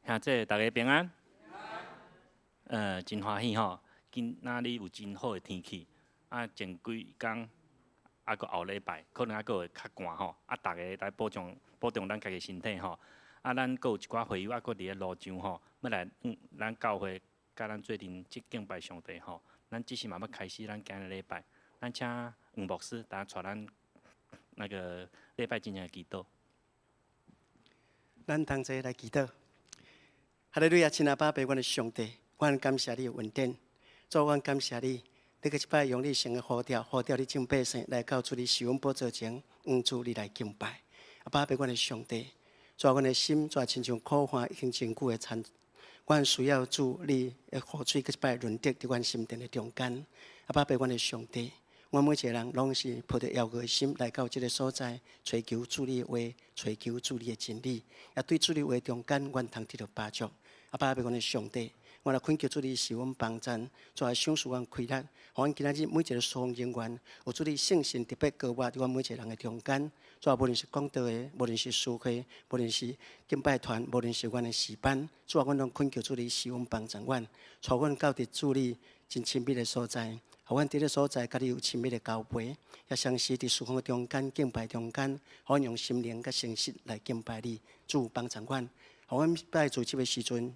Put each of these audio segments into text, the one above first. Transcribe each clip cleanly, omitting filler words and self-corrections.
兄姊，大家平安。真歡喜吼，今仔日有真好的天氣。啊，前幾工啊，閣後禮拜可能還閣會較寒吼。啊，逐家來保重保重咱家己身體吼。啊，咱閣有一寡會友啊，閣佇咧路上吼，欲來咱教會佮咱做陣去敬拜上帝吼。咱這時嘛欲開始咱今日禮拜，咱請黃牧師來帶咱那個禮拜進行祈禱。咱同齊來祈禱。哈利路亞，親愛爸爸，阮的上帝，阮感謝你的恩典，主，阮感謝你，你閣一擺用你聖的呼召，呼召你眾百姓來到主你施恩寶座前，向主你來敬拜。阿爸爸，阮的上帝，主，阮的心，主親像苦旱已經真久的田，阮需要主你的雨水，閣一擺潤澤佇阮心田的中間。阿爸爸，阮的上帝，阮每一個人攏是抱著枵餓的心來到這个所在，揣求主你的話，揣求主你的真理，也對主你話中間，阮通得著飽足。阿爸爸，阮的上帝，阮來懇求主你賜阮幫贊，主來賞賜阮氣力，予阮今仔日每一个事奉人員，有主你聖神特別膏抹佇阮每一个人的中間。主啊，無論是講道的，無論是司會，無論是敬拜團，無論是阮的詩班，主啊，阮攏懇求主你賜阮幫贊阮，帶阮到佇主你真親密的所在，予阮佇這个所在佮你有親密的交陪，也相信佇事奉的中間、敬拜中間，予阮用心靈佮誠實來敬拜你。主幫贊阮，予阮拜主這个時陣，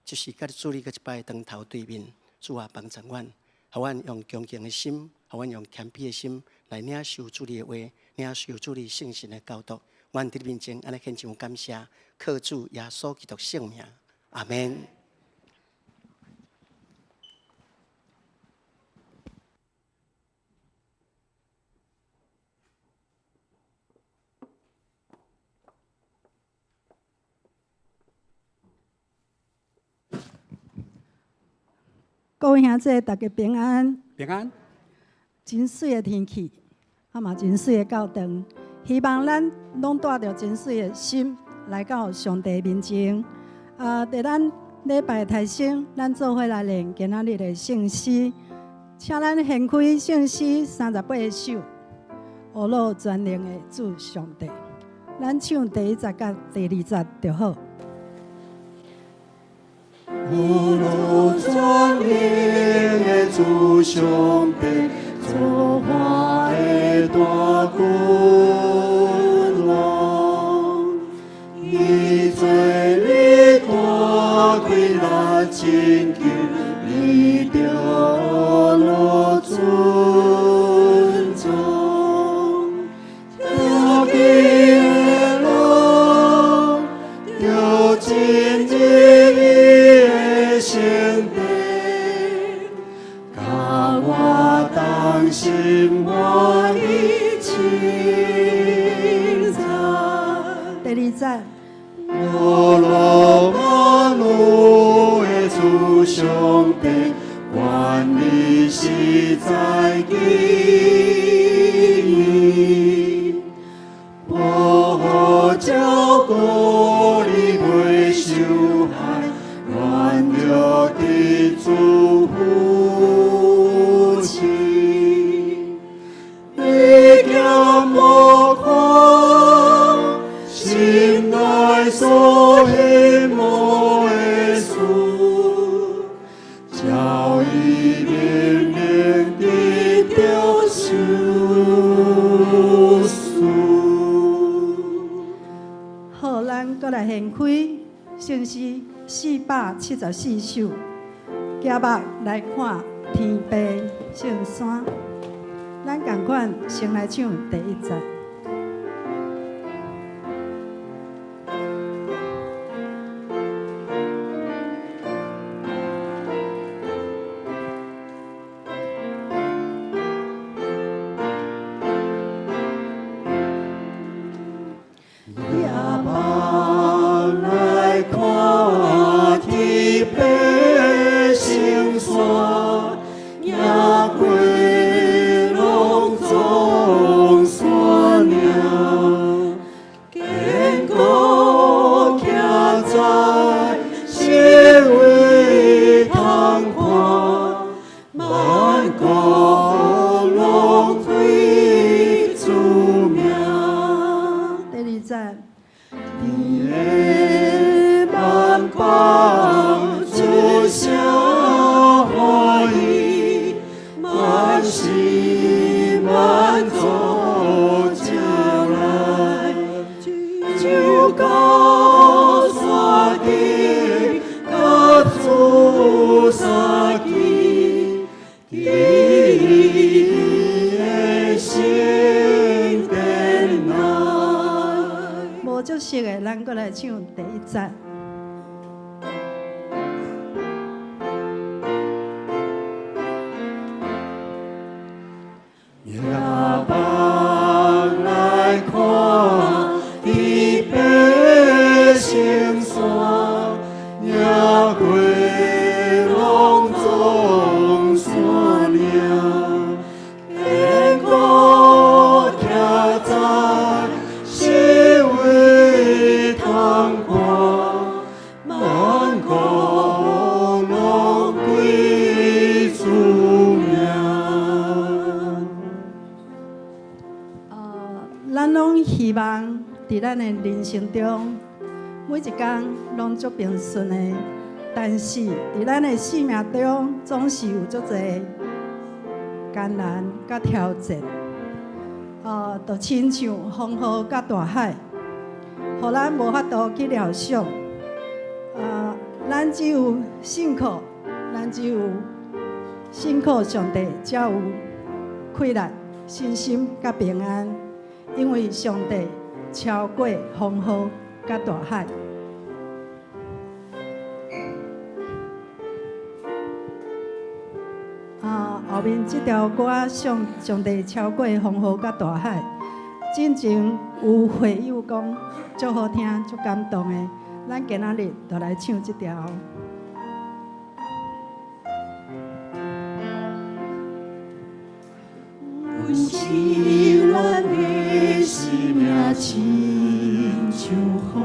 就是佮主你閣一擺當頭對面。主啊，幫贊阮，予阮用恭敬的心，予阮用謙卑的心來領受主你的話，領受主你聖神的教導。阮佇你面前按呢獻上感謝，靠主耶穌基督聖名，阿們。各位兄姊，大家平安。平安。真媠的天氣，啊嘛真媠的教堂，希望咱攏帶著真媠的心來到上帝面前。啊，佇咱禮拜頭先，咱做伙來練今仔日的聖詩，請咱掀開聖詩38首，呵咾全能的主上帝。咱唱第一節佮第二節就好。呵咾全能的主上帝，造化的大君王，伊做你大氣力拯救，你著呵咾尊崇，聽見的人著進入伊的聖殿，佮我同心歡喜稱讚。第二節。呵咾萬有的主上帝，願你實在奇異，保護照顧你袂受害，願著得主扶持。你兼無看，心內所希望的事，照伊命令得著賞賜。好，咱閣來掀開聖詩474首，舉目來看天父聖山。咱仝款先來唱第一節。舉目來看天父聖山，迎歸攏總山。來唱第一節。仰望來看，佇白聖山，行過攏總山嶺，堅固徛在四圍通看，萬國攏歸主名。咱攏希望佇咱的人生中，每一工攏足平順的，但是佇咱的生命中，總是有足濟艱難佮挑戰。就親像風雨佮大海，予咱無法度去料想。咱只有信靠，咱只有信靠上帝，才有氣力、信心佮平安。因為上帝超過風雨佮大海。後面這條歌上帝超過風雨佮大海，進前有會友講足好聽、足感動的，咱今仔日就來唱這條。有時咱的生命親像風，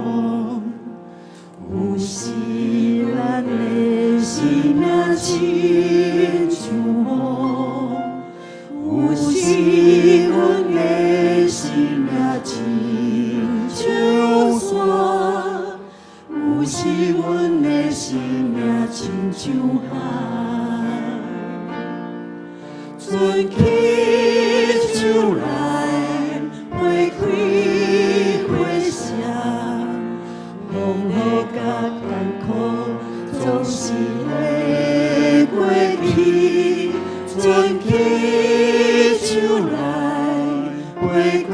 有時咱的生命親像雨，有時阮的生命親像山，有時阮的生命親像海。船起手來，花開花謝，風雨佮艱苦總是會過去。船起手來，花開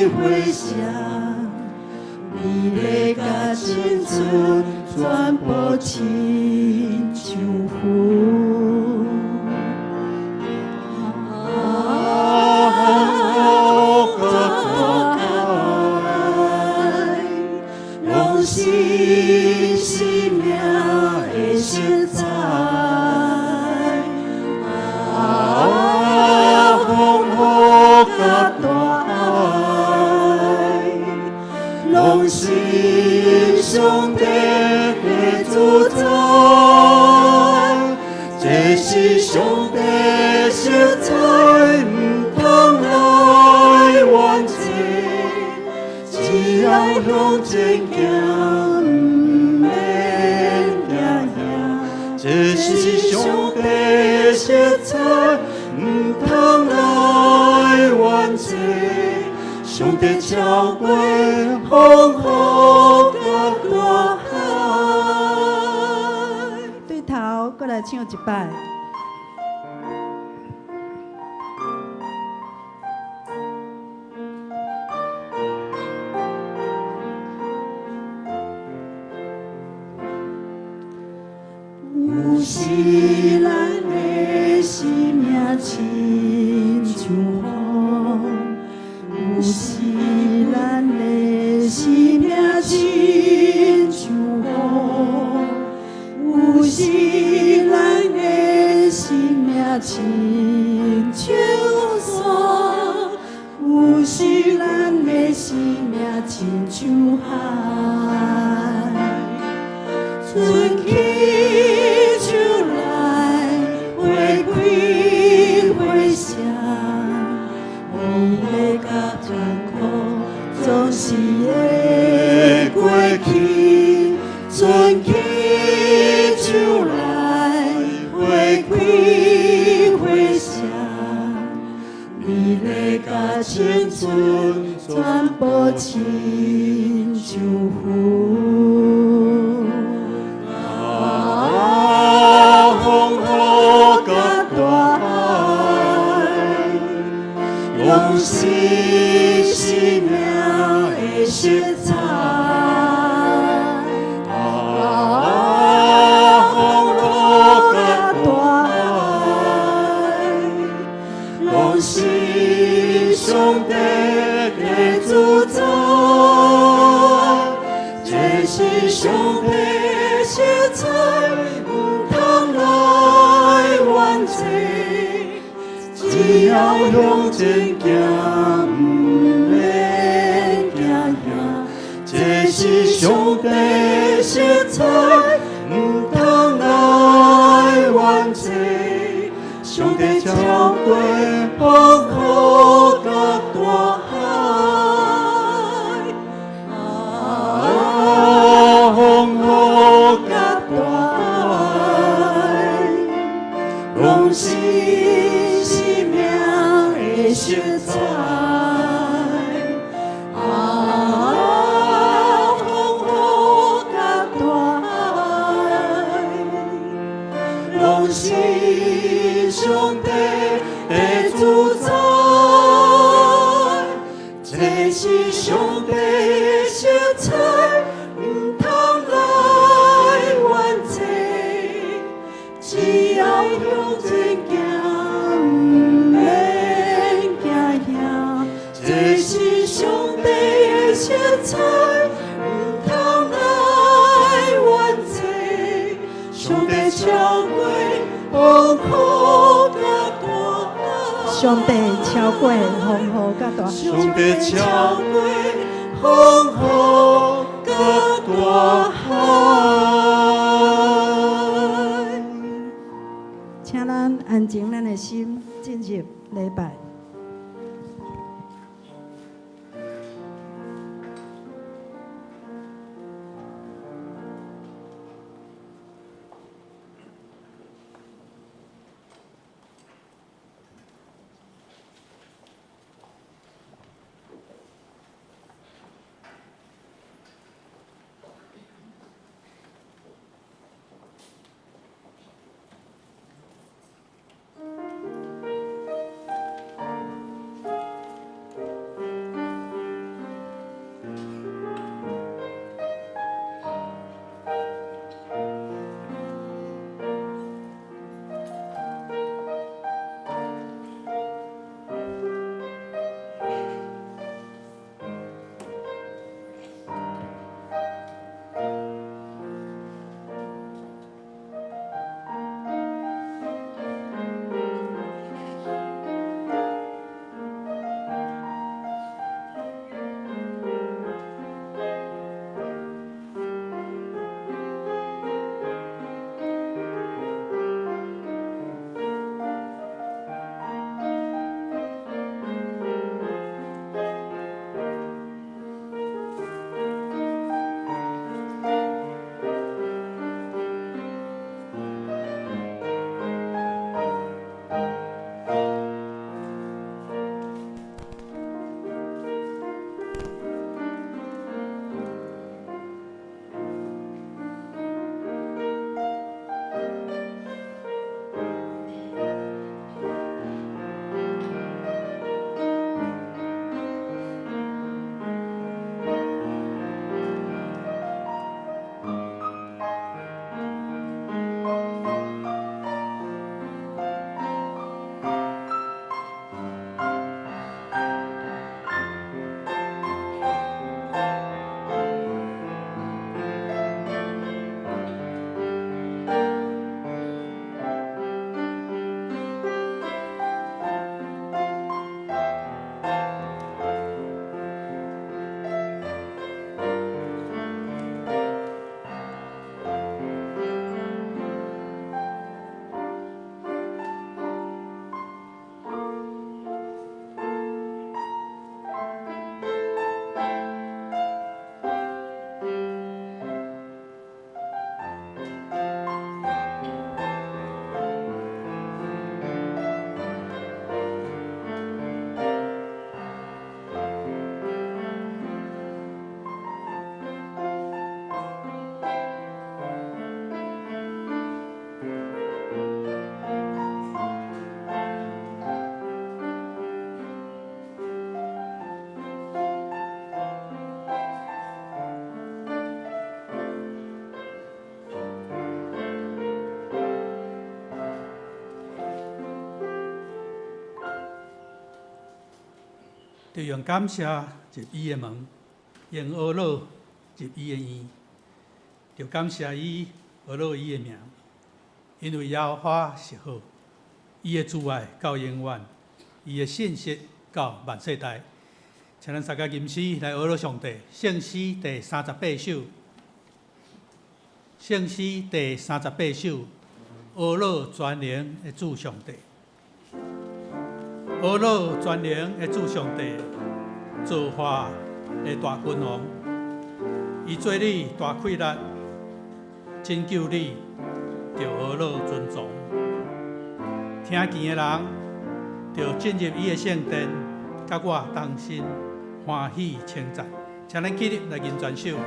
花謝，美麗佮青春全部親像雲。攏是生命的色彩。風雨佮大海，攏是上帝的主宰。這是上帝色彩，毋通來怨濟。只要向前行，毋免驚嚇。這是上帝色彩，毋通來怨濟。上帝超過風雨佮大海。對頭，閣來唱一擺。有時咱的生命親像風，有時咱的生命親像雨，有時咱的生命親像山，有時咱的生命親像海。船起手來，花開花謝，美麗佮艱苦總是會過去。船起手來，花開花謝，美麗佮青春全部親像雲。風雨佮大海，攏是生命的色彩。要向前行，毋免惊吓，这是上帝色彩，毋通来怨济。上帝超过风雨佮大海，啊，风雨佮大海，攏是生命的色彩。啊，風雨佮大海，攏是上帝的主宰，這是上帝的色彩，毋通來怨濟。只要向前行，毋免驚嚇，這是上帝的色彩，毋通來怨濟。上帝超過風雨佮大海，上帝超過風雨佮大海。上帝超過風雨佮大海。請咱安靜咱的心，進入禮拜。就用感謝入伊的門，用呵咾入伊的院，就感謝伊呵咾伊的名，因為耶和華是好，伊的慈愛到永遠，伊的信實到萬世代。請咱三個吟詩來呵咾上帝，聖詩第38首，聖詩第38首，呵咾全能的主上帝，呵咾全能的主上帝，造化的大君王，伊做你大氣力，拯救你，著呵咾尊崇。聽見的人，著進入伊的聖殿，佮我同心歡喜稱讚。請咱起立來吟全首。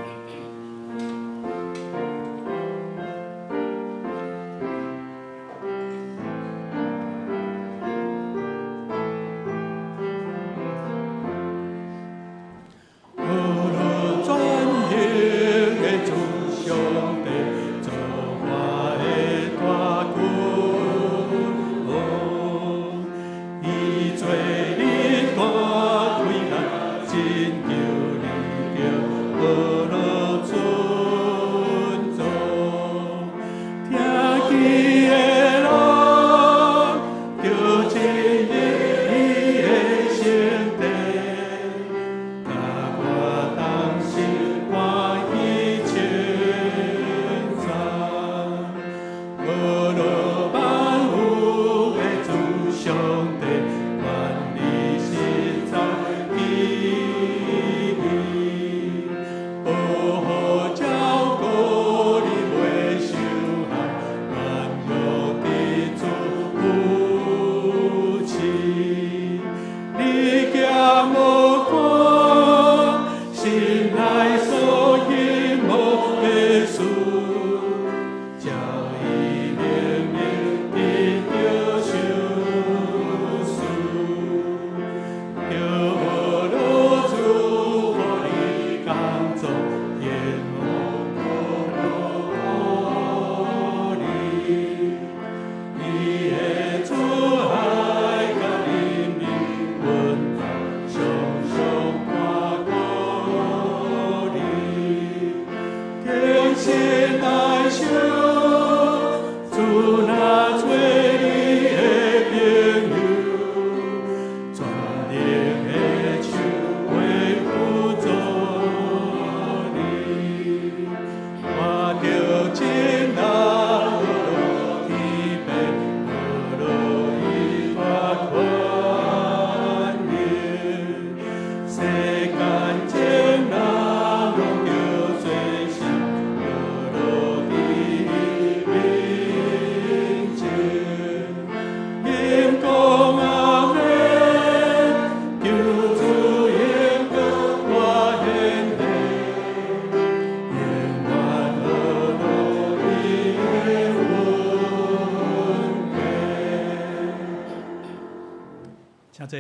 請坐。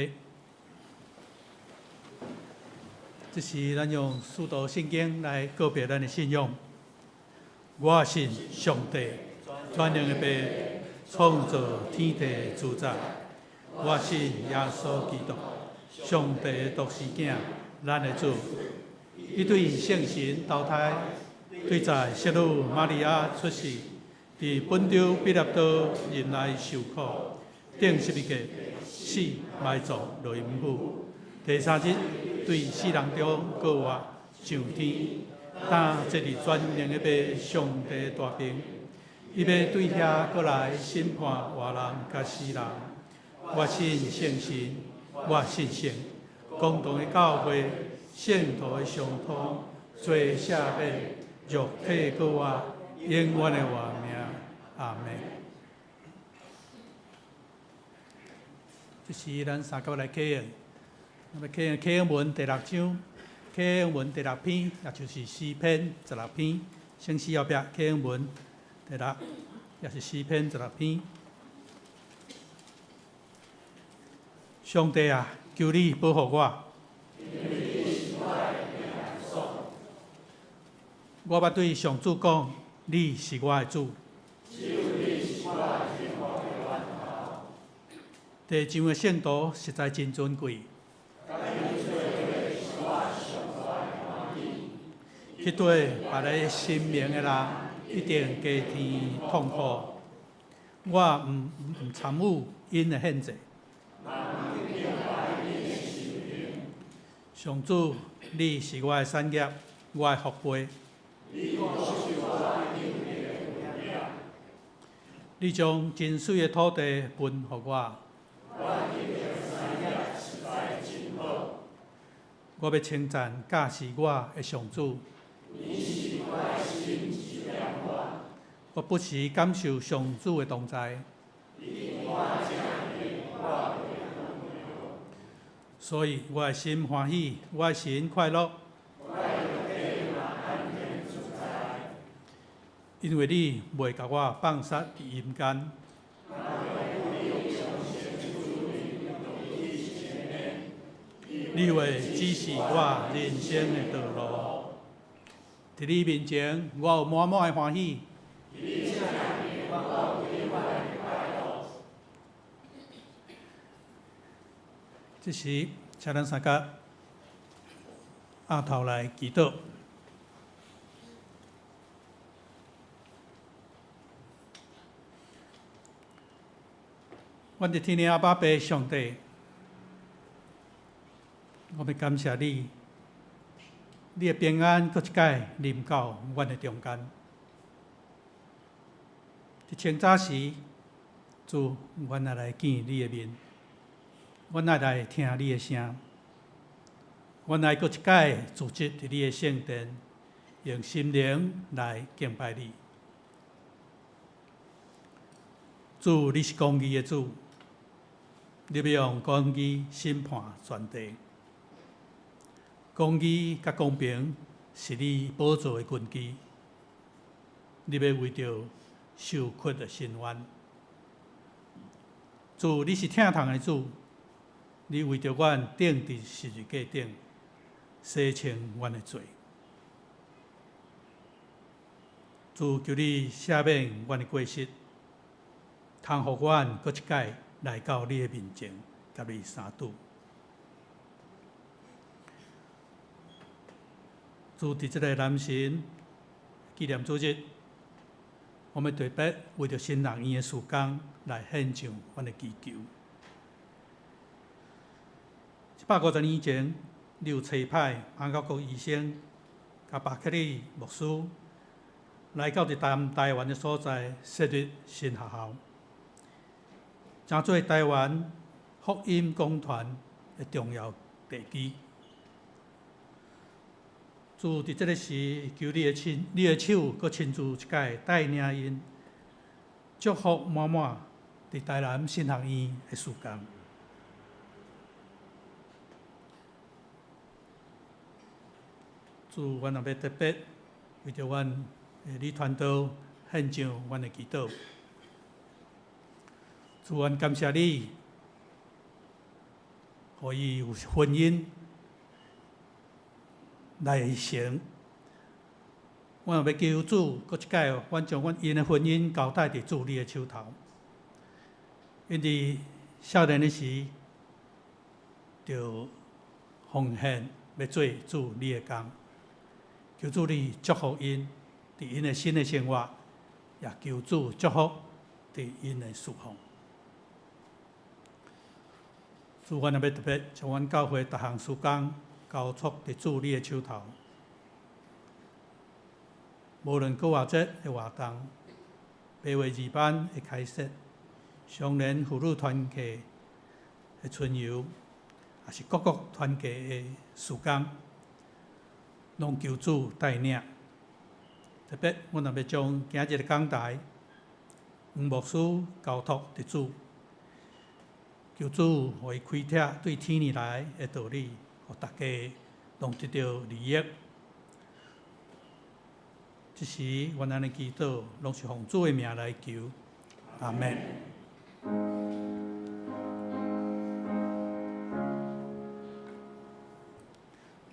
這是咱用使徒信經來告別咱的信仰。我信上帝，全能的父，創造天地主宰。我信耶穌基督，上帝的獨生囝，咱的主。伊對聖神投胎，對在聖女瑪利亞出世，佇本丟彼拉多忍耐受苦，釘十字架，死埋葬落陰府。第三日對死人中復活上天，擔坐佇全能的父上帝大爿，伊欲對遐閣來審判活人佮死人。我信聖神，我信聖公同的教會，聖徒的相通，罪赦免，肉體復活，永遠的活命。阿們。這是咱三個來啟用，那麼啟用啟用文第六章，啟用文第六篇，也就是詩篇16篇。聖詩後壁啟用文第六，也是詩篇16篇。上帝啊，求你保護我。我捌對上主講，你是我的主。地上的聖徒實在真尊貴。去對別个神明的人，一定加添痛苦。我毋參與𪜶的獻祭。上主，你是我的产業，我的福杯。你將真媠的土地分予我。我欲稱讚教示我的上主。我不時感受上主的同在。所以我的心歡喜，我的神快樂。因為你袂共我放殺佇陰間。你會指示我人生的道路。佇你面前，我有滿滿的歡喜。這時，請咱三个阿頭來祈禱。阮佇天的阿爸父上帝，我欲感謝你，你的平安閣一擺臨到阮的中間。佇清早時，主，阮愛來見你的面，阮愛來聽你的聲，阮愛閣一擺聚集佇你的聖殿，用心靈來敬拜你。主，你是公義的主，你欲用公義審判全地。公義佮公平是你寶座的根基，你欲為著受屈的伸冤。主，你是疼痛的主，你為著阮釘佇十字架頂，洗清阮的罪。主，求你赦免阮的過失，通予阮閣一擺來到你的面前，共你相拄。主，佇這个男神紀念主日，我們特別為著神學院的事工來獻上阮的祈求。150年前，你有差派馬可國醫生佮巴克利牧師來到佇台台灣的所在設立新學校，成做台灣福音講團的重要地基。主，佇這个時，求你的親，你的手，閣親自一擺帶領𪜶，祝福滿滿佇台南神學院的事工。主，阮也欲特別為著阮的李傳道獻上阮的祈禱。主，阮感謝你，予伊有婚姻來成。阮也欲求主，閣一擺，阮將阮𪜶的婚姻交代佇主你的手頭。𪜶佇少年的時，就奉獻欲做主你的工。求主你祝福𪜶，佇𪜶的新的生活，也求主祝福佇𪜶的事奉。主，阮也欲特別將阮教會逐項事工交託佇主你的手頭。無論復活節的活動、八月二班的開設、常年婦女團契的春遊，抑是各國團契的事工，攏求主帶領。特別，阮也欲將今日的講台黃牧師交託佇主，求主予伊開拓對天而來的道理，予大家攏得著利益。這時，阮按呢祈禱，攏是奉主的名來求，阿們。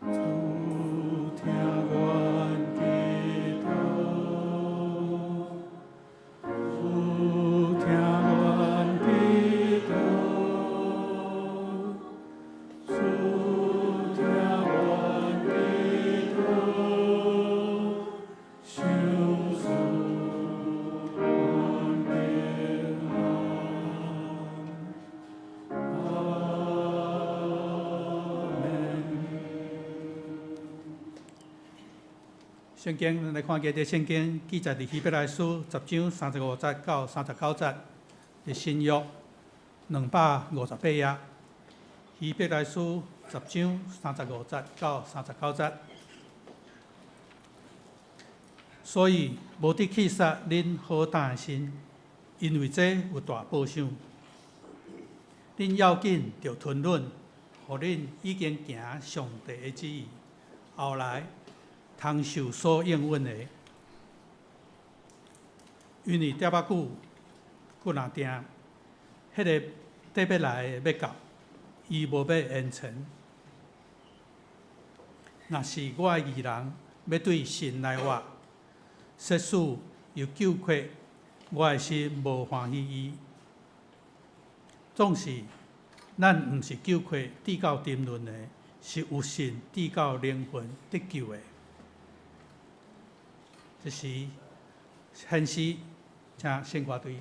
主聽阮祈禱，主聽阮祈禱，主聽阮祈禱，求賜阮平安。聖經，咱來看見這聖經記載佇希伯來書10章35節到39節，佇新約258頁。希伯來書10章35節到39節。所以無得去殺恁好膽的心，因為這有大報賞。恁要緊著吞忍，予恁已經行上帝的旨意，後來通受所應允的。因為恬仔久，閣若定，彼个得欲來的欲到，伊無欲延遲。若是我的義人欲對神來活，即使有朽缺，我的心無歡喜伊。總是咱毋是朽缺至到沉淪的，是有信至到靈魂得救的。這是獻詩，請聖歌隊。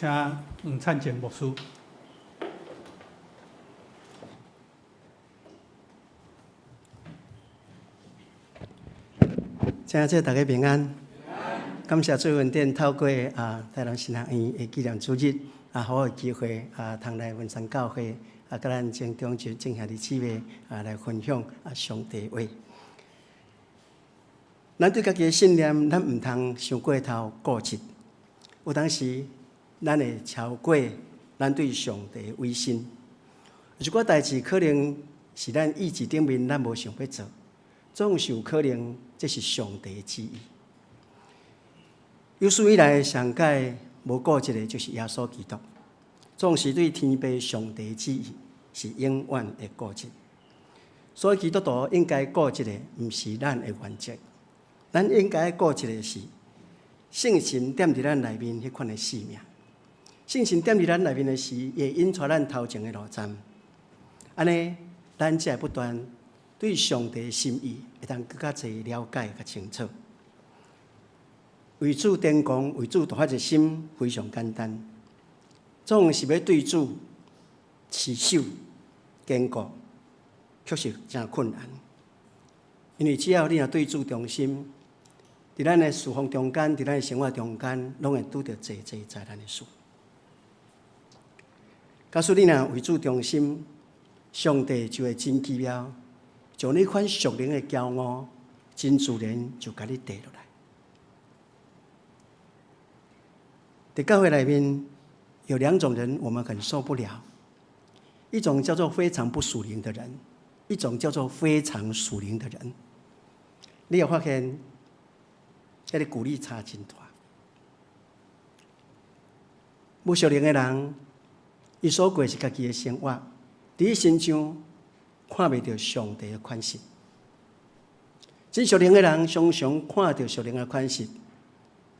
請黃燦靜牧師。請祝大家平安。感謝主恩典，透過台南神學院的紀念主日好的機會通來雲山教會佮咱眾長執眾兄弟姊妹來分享上帝話。咱對家己的信念，咱毋通傷過頭固執。有當時，咱會超過咱對上帝的委身。有一寡代誌可能是咱意志頂面，咱無想欲做，總是有可能這是上帝的旨意。有史以來上蓋無固執的，就是耶穌基督。總是對天父上帝旨意是永遠會固執。所以基督徒應該固執的，毋是咱的原則。咱應該顧一個是聖神踮佇咱內面彼款的使命。聖神踮佇咱內面的時，會引帶咱頭前的路站。按呢，咱才會不斷對上帝的心意會當閣較濟了解、較清楚。為主癲狂、為主大發熱心，非常簡單。總是欲對主持守堅固，確實誠困難。因為只要你若對主忠心，佇咱的侍奉中間，佇咱的生活中間，攏會拄著濟濟災難的事。假使你若為主忠心，上帝就會真奇妙，將你款屬靈的驕傲，真自然就共你綴落來。佇教會內面有兩種人，我們很受不了：一種叫做非常不屬靈的人，一種叫做非常屬靈的人。你有發現？彼个距離差真大。無屬靈的人，伊所過是家己的生活，佇伊身上看袂著上帝的款式。真屬靈的人常常看著屬靈的款式，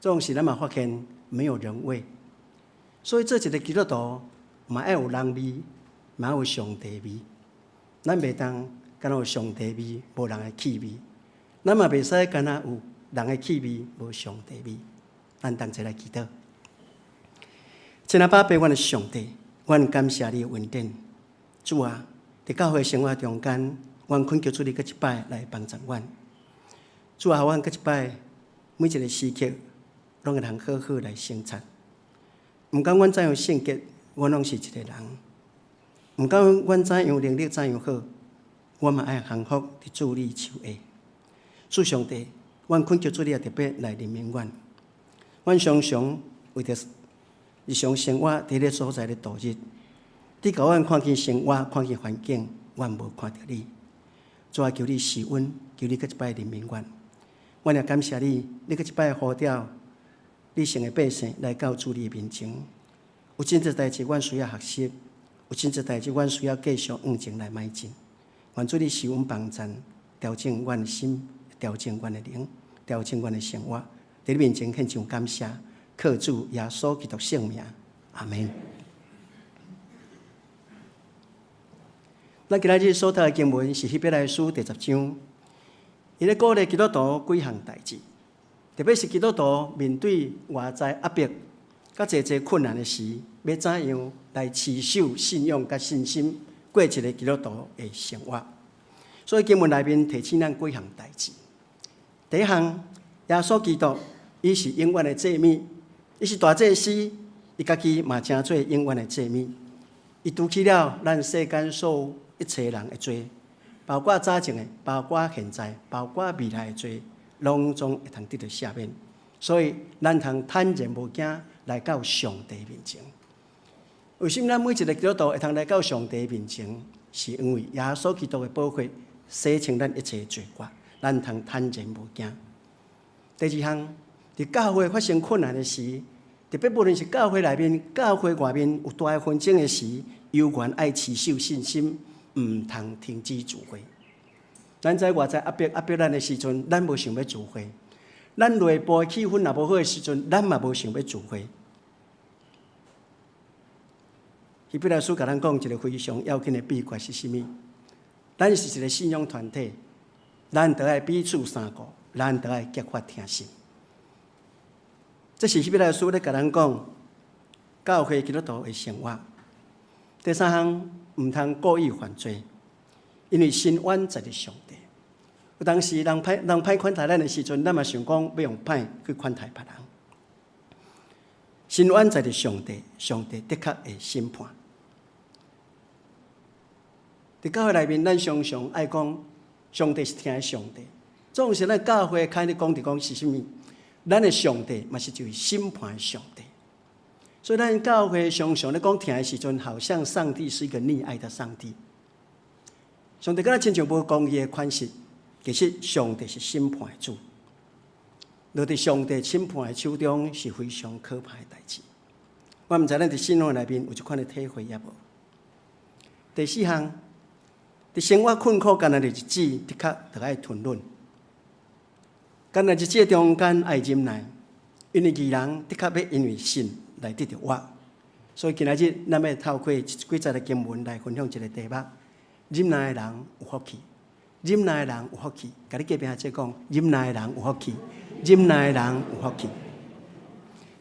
總是咱嘛發現沒有人味。所以做一个基督徒，嘛愛有人味，嘛愛有上帝味。咱袂當干焦有上帝味，無人的氣味。咱嘛袂使干焦有人的氣味，無上帝味。咱同齊來祈禱。親愛爸父，阮的上帝，阮感謝你的恩典。主啊，佇教會生活中間，阮懇求主你閣一擺來幫助阮。主啊，予阮閣一擺，每一个時刻，攏會通好好來省察。毋管阮怎樣性格，阮攏是一个人。毋管阮怎樣能力怎樣好，阮嘛愛降服佇主你手下。主上帝，阮懇求主你也特別來憐憫阮。阮常常為著日常生活佇彼个所在咧度日，你共阮看見生活，看見環境，阮無看著你。主啊，求你施恩，求你閣一擺憐憫阮。阮也感謝你，你閣一擺呼召你聖的百姓來到主你面前。有真濟代誌，阮需要學習；有真濟代誌，阮需要繼續向前來邁進。願主你施恩幫贊，調整阮的心，調整阮的靈，調整阮的生活。佇你面前獻上感謝，靠主耶穌基督聖名，阿門。咱今仔日所讀的經文是希伯來書第十章，伊咧鼓勵基督徒幾項代誌，特別是基督徒面對外在壓迫、佮濟濟困難的時，欲怎樣來持守信仰佮信心，過一个基督徒的生活。所以經文內面提醒咱幾項代誌。第一項，耶穌基督，伊是永遠的祭物，伊是大祭司，伊家己嘛成做永遠的祭物，伊除去了咱世間所有一切人的罪，包括早前的，包括現在，包括未來的罪，攏總會通得著赦免。所以，咱通坦然無驚來到上帝面前。為什麼咱每一个基督徒會通來到上帝面前？是因為耶穌基督的寶血洗清咱一切罪過，咱通坦然無驚。第二項，佇教會發生困難的時，特別無論是教會內面、教會外面有大的紛爭的時，猶原愛持守信心，毋通停止聚會。咱知外在壓迫壓迫咱的時陣，咱無想欲聚會；咱內部的氣氛若無好的時陣，咱嘛無想欲聚會。希伯來書共咱講一个非常要緊的秘訣是啥物？咱是一个信仰團體，咱著愛彼此相顧，咱著愛結發疼心。這是希伯來書咧共咱講，教會基督徒的生活。第三項，毋通故意犯罪，因為伸冤在佇上帝。有當時人歹人歹款待咱的時陣，咱嘛想講欲用歹去款待別人。伸冤在佇上帝，上帝的確會審判。佇教會內面，咱常常愛講上帝是疼的上帝。總是咱教會開始講佇講是啥物？咱的上帝嘛是一位審判的上帝。所以咱教會常常咧講疼的時陣，好像上帝是一個溺愛的上帝。上帝敢若親像無公義的款式，其實上帝是審判的主。落佇上帝審判的手中是非常可怕的代誌。我毋知咱佇信仰內面有這款的體會抑無？第四項，佇生活困苦艱難的日子，的確著愛吞忍。艱難日子的中間愛忍耐，因為義人的確欲因為信來得著活。所以今仔日咱欲透過幾節的經文來分享一個題目：忍耐的人有福氣。忍耐的人有福氣。共你隔壁仔講，忍耐的人有福氣。忍耐的人有福氣。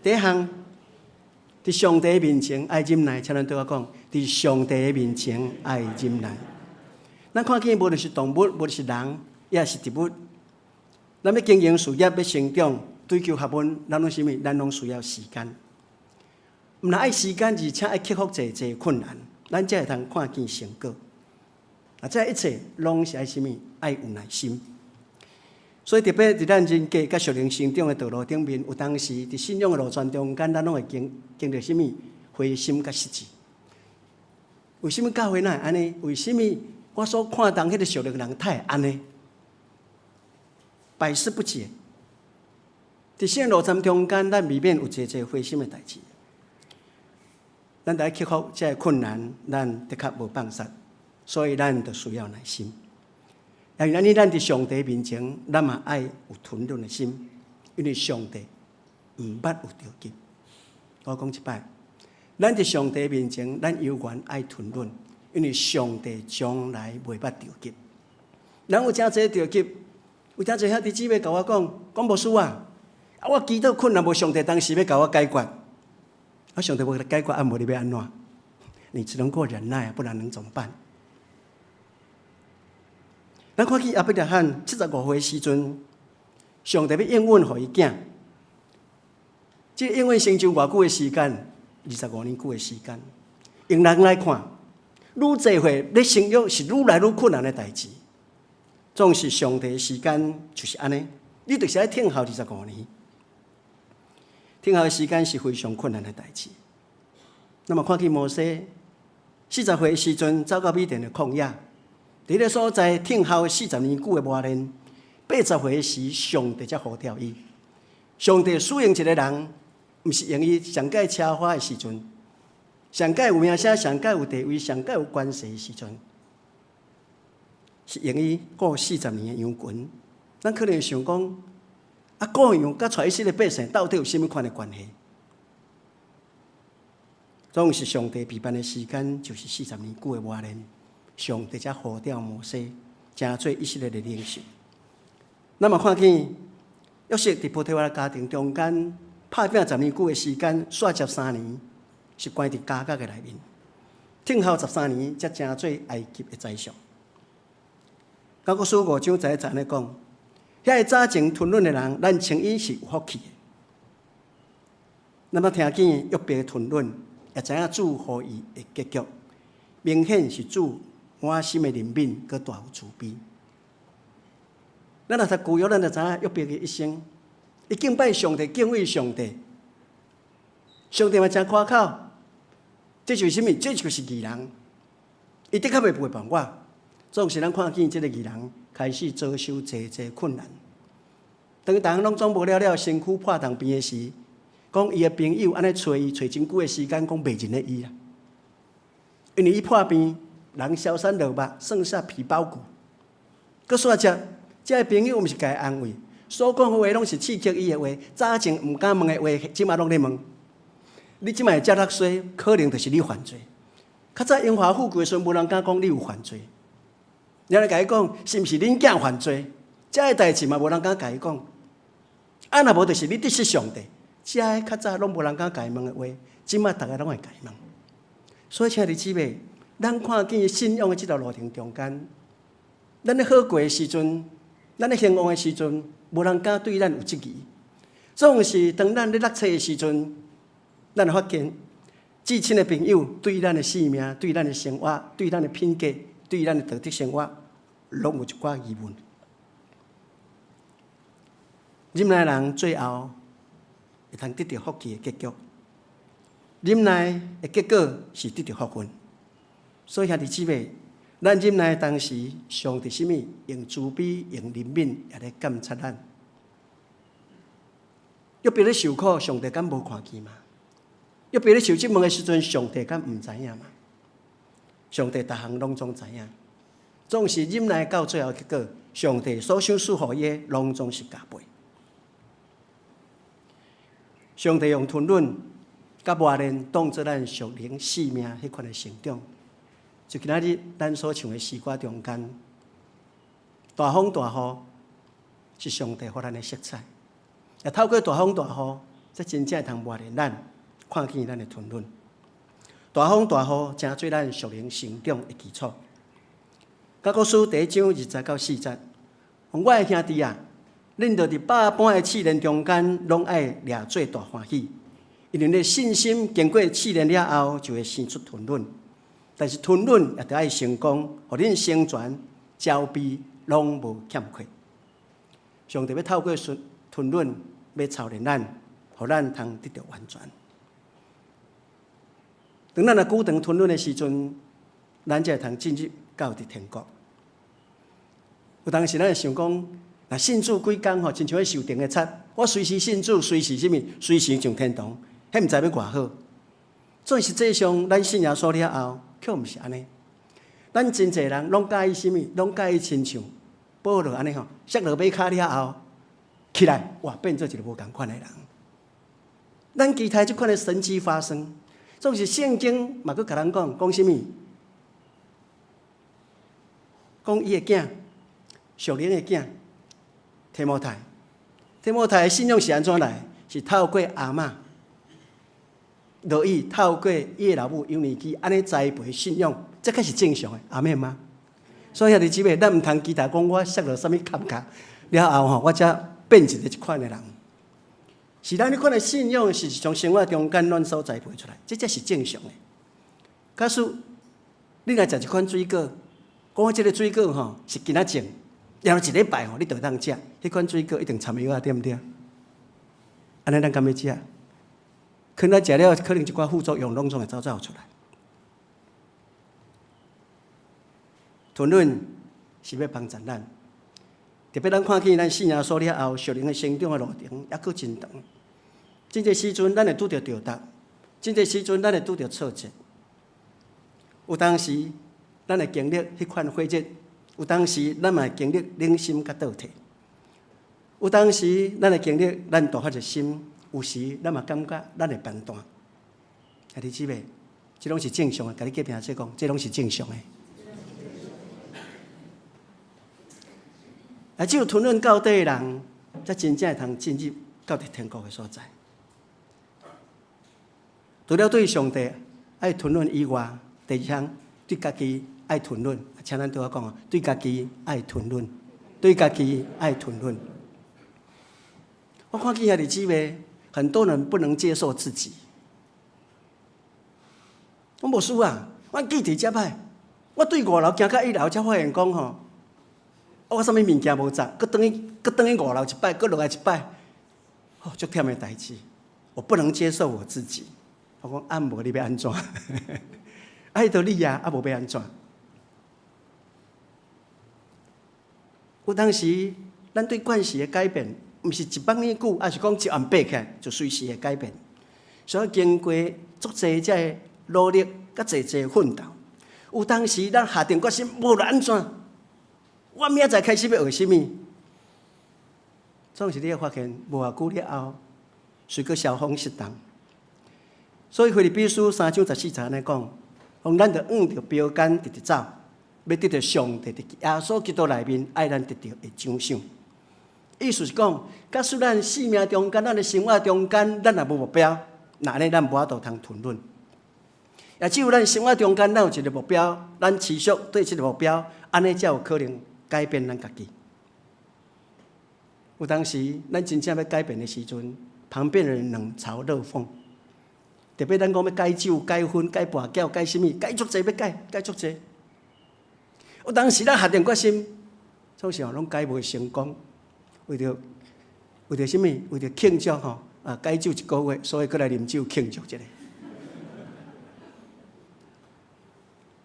第一項，佇上帝面前愛忍耐，請咱對我講，佇上帝面前愛忍耐。咱看見無論是動物，無論是人，抑是植物，咱欲經營事業，欲成長，追求學問，咱攏啥物？咱攏需要時間。毋但愛時間，而且愛克服濟濟困難，咱才會通看見成果。啊，這一切攏是愛啥物？愛有耐心。所以特別佇咱人格佮屬靈成長的道路頂面，有當時佇信仰的路程中間，咱攏會經經歷啥物？灰心佮失志。為啥物教會哪會按呢？為啥物我所看重彼個屬靈人會按呢？百思不解。佇信仰路程中間，咱未免有濟濟灰心的代誌。咱著愛克服這个困難，咱的確無放殺，所以咱就需要耐心。因為按呢，咱佇上帝面前，咱嘛愛有吞忍的心，因為上帝毋捌有著急。我講一擺，咱佇上帝面前，咱猶原愛吞忍，因為上帝從來袂捌著急。人有誠濟著急，有誠濟兄弟姊妹共我講，講牧師啊，啊我祈禱困難無上帝當時欲共我解決，啊上帝無解決，啊無你欲按怎？你只能夠忍耐，不然能怎麼辦？咱看見亞伯拉罕75歲時陣，上帝欲應允予伊囝。這個應允成就偌久的時間？25年久的時間。用人來看，愈濟歲咧生育是愈來愈困難的代誌。總是上帝的時間就是按呢，你就是愛等候25年。等候的時間是非常困難的代誌。那麼看見摩西40歲的時陣，走到米甸的曠野。佇彼个所在等候40年久的磨練，80歲時，上帝才呼召伊。上帝使用一個人，毋是用伊上蓋奢華的時陣，上蓋有名聲、上蓋有地位、上蓋有關係的時陣，是用伊顧四十年的羊群。咱可能想講，啊，顧羊佮帶以色列百姓到底有啥物款的關係？總是上帝備辦的時間，就是四十年久的磨練。上帝才呼召摩西，成做以色列的領袖。咱嘛看見約瑟佇波提乏的家庭中間，拍拚十年久的時間，煞接三年，是關佇監獄的內面，等候十三年，才成做埃及的宰相。雅各書5章11節按呢講，遐个早前吞忍的人，咱稱伊是有福氣的。咱嘛聽見約伯的吞忍，也知影主予伊的結局，明顯是主滿心的憐憫，閣大有慈悲。咱若讀舊約，咱就知影約伯的一生，伊敬拜上帝，敬畏上帝，上帝嘛誠誇口，這就是啥物？這就是義人，伊的確袂背叛我。總是咱看見這个義人開始遭受濟濟困難，當逐項攏總無了了，身軀破筒病的時，講伊的朋友按呢揣伊揣真久的時間，講袂認得伊啦，因為伊破病，人消散落肉，剩下皮包骨。閣煞接，這个朋友毋是共伊安慰，所講的話攏是刺激伊的話，早前毋敢問的話，這馬攏咧問。你這馬會遮落衰，可能就是你犯罪。較早榮華富貴的時陣，無人敢講你有犯罪。你來共伊講，是毋是恁囝犯罪？這个代誌嘛，無人敢共伊講。啊，若無就是你得失上帝，遮的較早攏無人敢共伊問的話，這馬逐个攏會共伊問。所以，兄弟姊妹，咱看見信仰的這條路程中間，咱咧好過的時陣，咱咧興旺的時陣，無人敢對咱有質疑。總是當咱咧落冊的時陣，咱會發現至親的朋友對咱的性命、對咱的生活、對咱的品格、對咱的道德生活，攏有一寡疑問。忍耐人最後會通得著福氣的結局，忍耐的結果是得著福分。所以兄弟姊妹，咱忍耐當時，上帝啥物用慈悲、用憐憫，也咧監察咱。約伯咧受苦，上帝敢無看見嗎？約伯咧受質問的時陣，上帝敢毋知影嗎？上帝逐項攏總知影，總是忍耐到最後結果，上帝所想賜予伊的，攏總是加倍。上帝用吞忍佮磨練，當做咱屬靈生命彼款的成長。就今仔日咱所唱的詩歌中間，大風大雨是上帝予咱的色彩。也透過大風大雨，才真正會通磨練咱，看見咱的吞忍。大風大雨，成做咱屬靈成長的基礎。雅各書第一章2節到4節，我的兄弟啊，恁著佇百般的試煉中間，攏愛掠做大歡喜，因為恁信心經過試煉了後，就會生出吞忍。但是吞忍也著愛成功，予恁成全、焦備，攏無欠缺。上帝欲透過吞忍，欲操練咱，予咱通得著完全。當咱若久長吞忍的時陣，咱才會通進入到佇天國。有當時咱會想講，若信主幾工吼，親像彼受定的賊，我隨時信主，隨時啥物，隨時上天堂，彼毋知欲偌好。所以實際上，咱信耶穌了後，卻毋是按呢。咱真濟人攏佮意啥物，攏佮意親像保羅按呢吼，摔落馬跤了後，起來，哇，變做一个無仝款的人。咱期待這款的神蹟發生，總是聖經嘛，閣共咱講，講啥物？講伊的囝，屬靈的囝，提摩太。提摩太的信仰是按怎來？是透過阿嬤羅以透過伊的老母友尼基按呢栽培信仰，這才是正常的，阿們嗎？所以兄弟姊妹，咱毋通期待講我摔落啥物坎坷了後吼，我才變一个這款的人。是咱彼款的信仰是從生活中間咱所栽培出來，這才是正常的。假使你若食一款水果，講我這个水果吼是今仔種，然後一禮拜吼你就會當食，彼款水果一定摻藥仔，對毋對？按呢咱敢欲食？可能食了，可能一寡副作用攏總會走走出來。吞忍是欲幫助咱，特別咱看見咱信耶穌了後，屬靈的成長的路程猶閣真長。真濟時陣，咱會拄著著觸；真濟時陣，咱會拄著挫折。有當時，咱會經歷彼款火熱；有當時，咱嘛會經歷冷心佮倒退；有當時，咱會經歷咱大發熱心；有時，咱嘛感覺咱會貧惰。兄弟姊妹，這攏是正常的。共你隔壁說講，這攏是正常的。啊，只有吞忍到底的人，才真正會通進入到佇天國的所在。除了對上帝愛吞忍以外，第二項對家己愛吞忍。請咱對我講哦，對家己愛吞忍，對家己愛吞忍。我看見兄弟姊妹，很多人不能接受自己。我無輸啊，我記憶遮歹，我對五樓行到一樓才發現講吼，我啥物物件無紮，閣轉去，閣轉去五樓一擺，閣落來一擺，哦，足忝的代誌。我不能接受我自己。我講啊，無你欲按怎？啊，彼著你啊，啊無欲按怎？有當時，咱對慣勢的改變，毋是一擺爾久，抑是講一暗爬起來就隨時會改變。所以經過足濟這个努力，佮濟濟奮鬥，有當時咱下定決心，無論按怎，我明仔載開始欲學啥物，總是你會發現，無偌久了後，隨閣消風釋動。所以腓立比書3章14節按呢講，講咱著向著標竿直直走，欲得著上帝佇耶穌基督內面愛咱得著的獎賞。意思是講，假使咱生命中間、咱的生活中間，咱若無目標，那按呢咱無法度通吞忍。也只有咱生活中間，咱有一個目標，咱持續對這個目標，按呢才有可能改變咱家己。有當時，咱真正欲改變的時陣，旁邊的人冷嘲熱諷。特別咱講欲戒酒、戒薰、戒跋筊、戒啥物，戒足濟欲戒，戒足濟。有當時咱下定決心，總是吼攏戒袂成功。為著啥物？為著慶祝吼啊，戒酒一個月，所以閣來啉酒慶祝一下。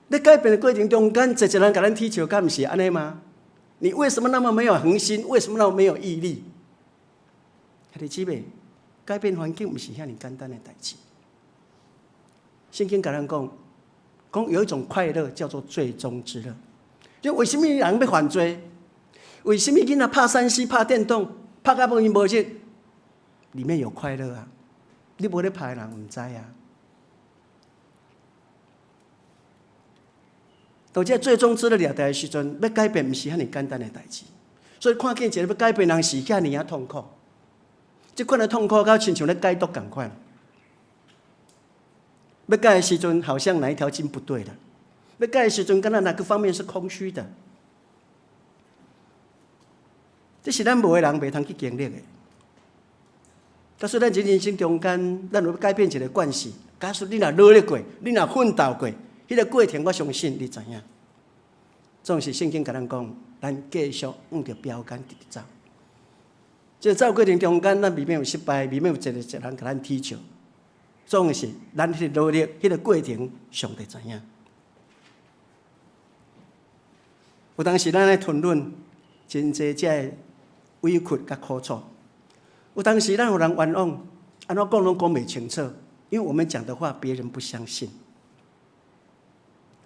咧改變的過程中間，濟濟人共咱恥笑，敢毋是按呢嗎？你為什麼那麼沒有恆心？為什麼那麼沒有毅力？兄弟姊妹，改變環境毋是遐爾簡單的代誌。聖經共咱講，講有一種快樂叫做罪中之樂。就為什麼人欲犯罪？為什麼囡仔拍3C、拍電動、拍甲無閒無日？裡面有快樂啊！你無咧拍的人毋知啊。當這罪中之樂掠著的時陣，欲改變毋是遐爾簡單的代誌。所以看見一個欲改變人是遐爾仔痛苦。這款的痛苦，佮親像咧戒毒仝款。欲改的時陣，好像哪一條筋不對了。欲改的時陣，敢若哪個方面是空虛的。這是咱無的人袂通去經歷的。假使咱人生中間，咱有欲改變一個慣勢，假使你若努力過，你若奮鬥過，彼個過程我相信你知影。總是聖經共咱講，咱繼續向著標桿直直走。這個走過程中間，咱未免有失敗，未免有一個一個人共咱恥笑。總是咱彼個努力，彼個過程，上帝知影。有當時咱咧吞忍真濟這个委屈佮苦楚，有當時咱予人冤枉，按怎講攏講袂清楚，因為我們講的話別人不相信。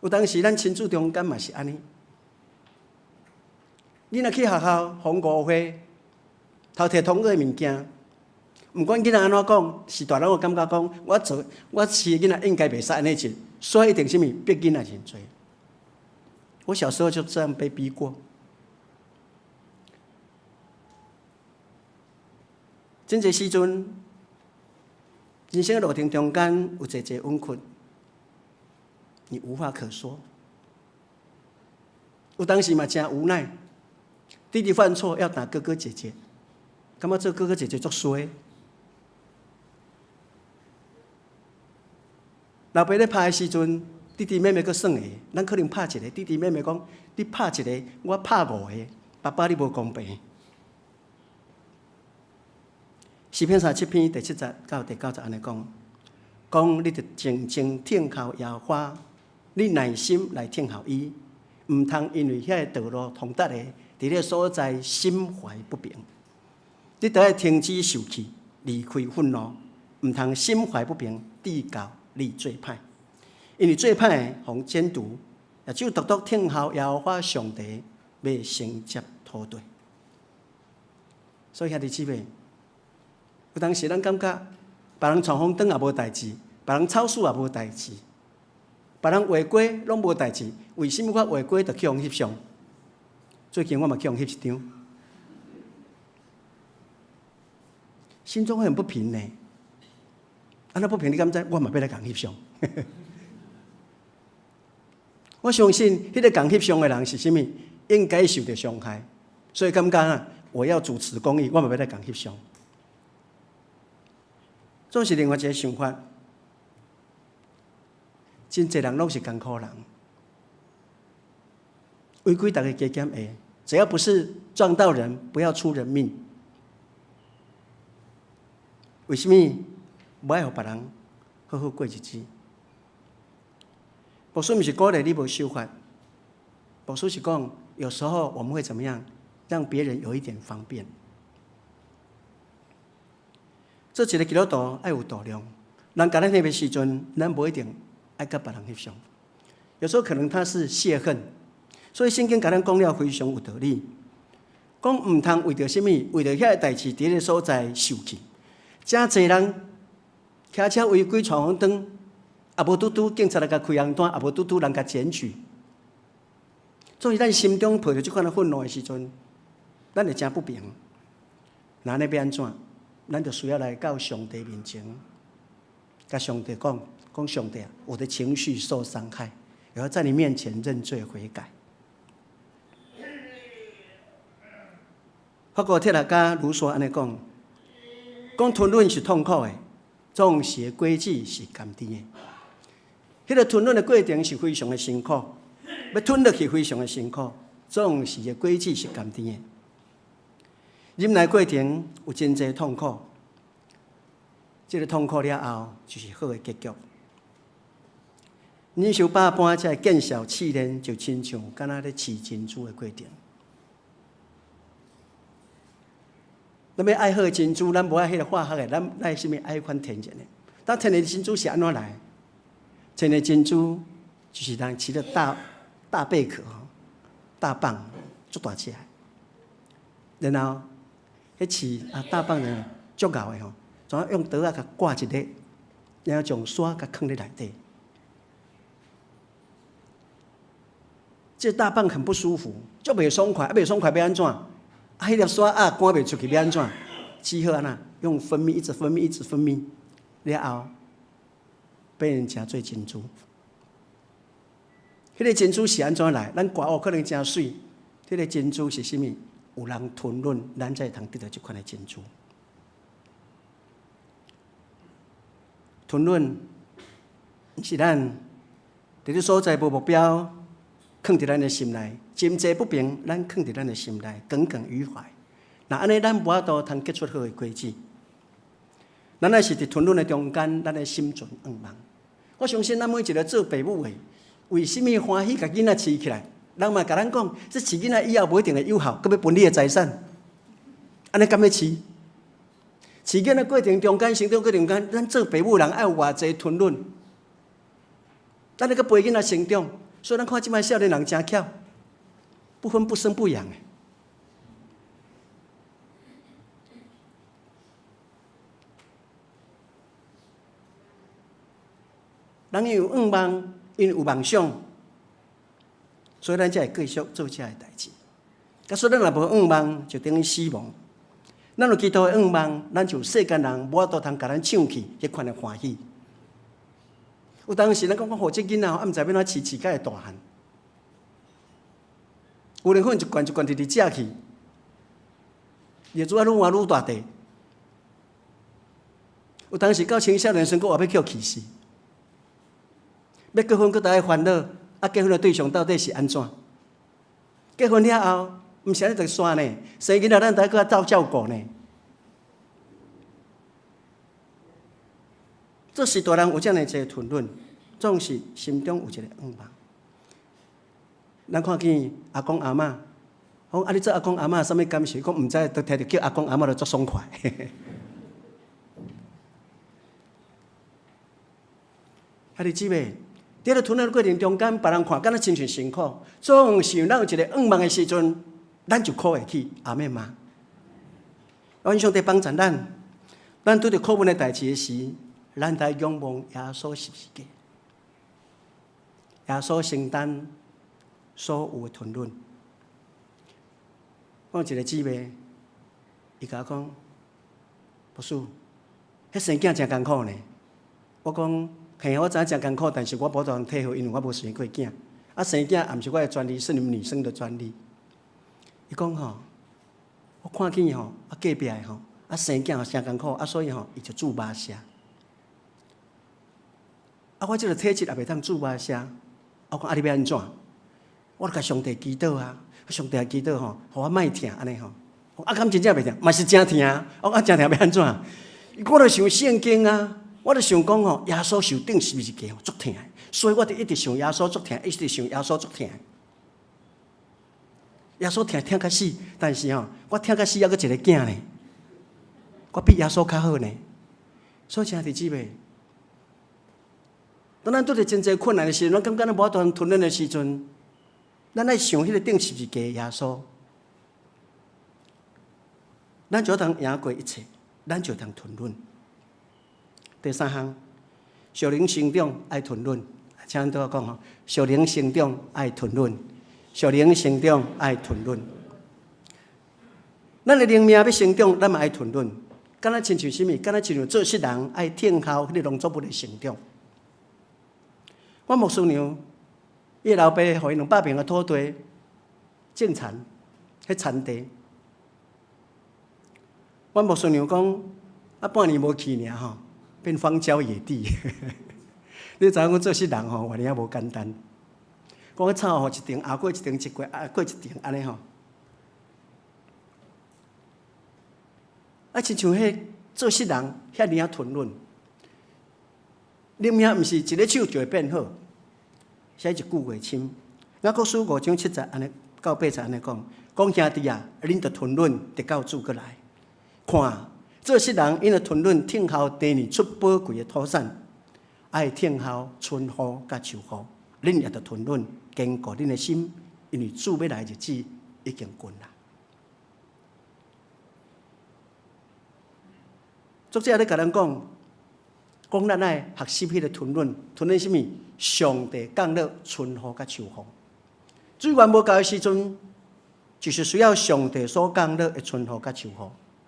有當時咱親子中間嘛是按呢，你若去學校予人誤會，偷提同學的物件，毋管囡仔按怎講，是大人會感覺講，我做我飼的囡仔應該袂使按呢做，所以一定啥物逼囡仔認罪。我小時候就這樣被逼過。真濟時陣，人生的路程中間有濟濟委屈，你無話可說。有當時嘛誠無奈，弟弟犯錯要打哥哥姐姐，感覺做哥哥姐姐足衰。老爸咧拍的時陣，弟弟妹妹閣耍的，咱可能拍一個，弟弟妹妹講，你拍一個，我拍五個，爸爸你無公平。詩篇37篇第七節到第九節按呢講，講你著靜靜等候耶和華，你耐心來等候伊，毋通因為遐个道路通達的，佇咧所在心懷不平。你著愛停止受氣，離開憤怒，毋通心懷不平，直到你做歹。因為做歹的予剪除，也只有獨獨等候耶和華上帝欲承接土地。所以兄弟姊妹，有當時咱感覺別人闖紅燈也無代誌，別人超速也無代誌，別人違規攏無代誌，為什麼我違規就去予翕相？最近我嘛去予翕一張，心中會很不平呢。按怎不平？你敢知？我嘛欲來共翕相。我相信彼個共翕相的人是啥物？應該受著傷害，所以感覺啊，我要主持公義，我嘛欲來共翕相。總是另外一個想法，真濟人攏是艱苦人，違規逐个加減會，只要不是撞到人，不要出人命。為什麼無愛予別人好好過日子？牧師毋是鼓勵你無守法，牧師是講，有時候我們會怎麼樣，讓別人有一點方便。做一個基督徒愛有度量，人共咱翕的時陣，咱無一定愛佮別人翕相。有時候可能他是洩恨，所以聖經共咱講了非常有道理，講毋通為著啥物，為著遐个代誌佇彼个所在受氣。誠濟人騎車違規闖紅燈，也無拄拄警察來共開紅單，也無拄拄人共檢舉。所以咱心中抱著這款的憤怒的時陣，咱會誠不平。那按呢欲按怎？咱就需要來到上帝面前，共上帝講，講上帝啊，我的情緒受傷害，我要在你面前認罪悔改。法國哲學家盧梭按呢講，講吞忍是痛苦的，總是的果子是甘甜的。彼個吞忍的過程是非常的辛苦，欲吞落去非常的辛苦，總是的果子是甘甜的。忍耐過程有真濟痛苦，這個痛苦了後就是好的結局。忍受百般這個見笑試煉，就親像敢若咧試珍珠的過程。咱欲愛好的珍珠，咱無愛彼個化學的，咱愛啥物？愛彼款天然的。當天然珍珠是按怎來？天然珍珠就是人飼咧大大貝殼吼，大蚌足大隻，然後彼飼啊大蚌呢足𠢕的吼，怎啊用刀仔共割一个，然後將沙共囥佇內底。這大蚌很不舒服，足袂爽快，啊袂爽快欲按怎？啊，彼粒沙仔趕袂出去，欲按怎？只好按怎用分泌，一直分泌，一直分泌，了後變成做珍珠。彼個珍珠是按怎來？咱割哦，可能誠媠。彼個珍珠是啥物？有人吞忍，咱才會通得著這款的珍珠。吞忍是咱佇咧所在無目標，囥佇咱的心內，真濟不平，咱囥佇咱的心內，耿耿於懷。若按呢，咱無法度通結出好的果子。咱若是佇吞忍的中間，咱的心存願望。我相信咱每一個做爸母的，為啥物歡喜共囡仔飼起來？人嘛共咱講，這飼囡仔以後無一定會有效，閣欲分你的財產。按呢敢欲飼？飼囡仔過程中間，成長過程中間，咱做爸母人愛有偌濟吞忍？咱咧閣陪囡仔成長，所以咱看這擺少年人誠巧，不婚不生不養的。人因有願望，因有夢想，所以咱才會繼續做這个代誌。假使咱若無願望，就等於死亡。咱有基督的願望，咱就世間人無法度通共咱搶去彼款的歡喜。有當時咱感覺吼，這囡仔吼，毋知欲按怎飼，飼甲會大漢。牛奶粉一罐一罐直直食去，日子仔愈換愈大塊。有當時到青少年時，閣話欲予氣死。欲結婚，閣著愛煩惱，啊，結婚的對象到底是按怎？結婚了後，毋是按呢就煞呢，生囡仔咱著愛閣愛鬥照顧呢。做序大人有遮爾濟吞忍，總是心中有一個願望。咱看見阿公阿嬤，講啊，你做阿公阿嬤啥物感受？講毋知，都聽著叫阿公阿嬤就足爽快。兄弟姊妹，佇咧吞忍過程中間，別人看敢若親像辛苦，總是咱有一個願望的時陣，咱就苦會去，阿們嗎？願上帝幫助咱，咱拄著苦悶的代誌的時，咱來仰望耶穌十字架，耶穌承擔所有的吞忍。我有一個姊妹，伊共我講，牧師，彼生囝誠艱苦呢。我講，嘿，我知影誠艱苦，但是我無通體會，因為我無生過囝。啊，生囝也毋是我的專利，是你們女生的專利。伊講吼，我看見吼，啊隔壁的吼，啊生囝吼誠艱苦，啊所以吼，伊就注目射。啊，我這個體質也袂當注目射。我講啊，你欲按怎？我就共上帝祈禱啊，上帝祈禱吼，予我莫疼按呢吼。啊，敢真正袂疼？嘛是誠疼。我講啊，誠疼欲按怎？我就想聖經啊，我就想講吼，耶穌受釘十字架足疼，所以我就一直想耶穌足疼，一直想耶穌足疼。耶穌疼疼較死，但是吼，我疼較死，猶閣一个囝呢，我比耶穌較好呢。所以，親愛的姊妹，當咱拄著真濟困難的時陣，咱感覺咱無法度吞忍的時陣，咱愛想彼个釘十字架的耶穌，咱就通贏過一切，咱就通吞忍。第三項，屬靈成長愛吞忍，請恁對我講吼，屬靈成長愛吞忍，屬靈成長愛吞忍。咱的靈命欲成長，咱嘛愛吞忍。敢若親像啥物？敢若親像做穡人愛聽候彼個農作物的成長。阮牧師娘，伊的老爸予伊200坪的土地種田，彼田地。阮牧師娘講，啊半年無去爾吼，變荒郊野地。你知影講做穡人吼，偌爾仔無簡單。講草吼一頂，後過一頂一過，啊過一頂按呢吼。啊，親像彼做穡人遐爾仔吞忍，靈命毋是一个手就會變好，是愛一久月深。雅各書5章7節按呢到8節按呢講，講兄弟啊，恁著吞忍，直到主閣來。看，做穡人𪜶著吞忍，聽候第二出寶貴的土產，愛聽候春雨佮秋雨，恁也著吞忍，堅固恁的心，因為主欲來的日子已經近啦。作者咧共咱講，講咱愛學習彼个吞忍，吞忍啥物？上帝降落春雨佮秋雨，水源無夠的時陣，就是需要上帝所降落的春雨佮秋雨，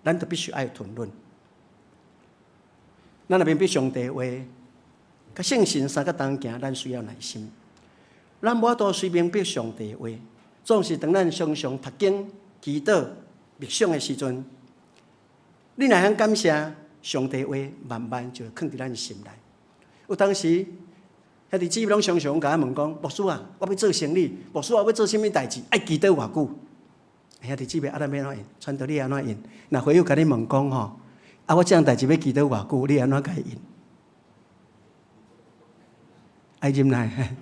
咱就必須愛吞忍。咱若明白上帝話，佮聖神相佮同行，咱需要耐心。咱無法度隨明白上帝話，總是當咱常常讀經、祈禱、默想的時陣，你若肯感謝上帝話，慢慢就會囥佇咱心內。有當時，兄弟姊妹攏常常共我問講：牧師啊，我欲做生意，牧師啊，我欲做啥物代誌，愛祈禱偌久？兄弟姊妹，啊，咱欲按怎應？傳道你按怎應？若會友共你問講吼，啊，我這項代誌欲祈禱偌久？你按怎共伊應？愛忍耐。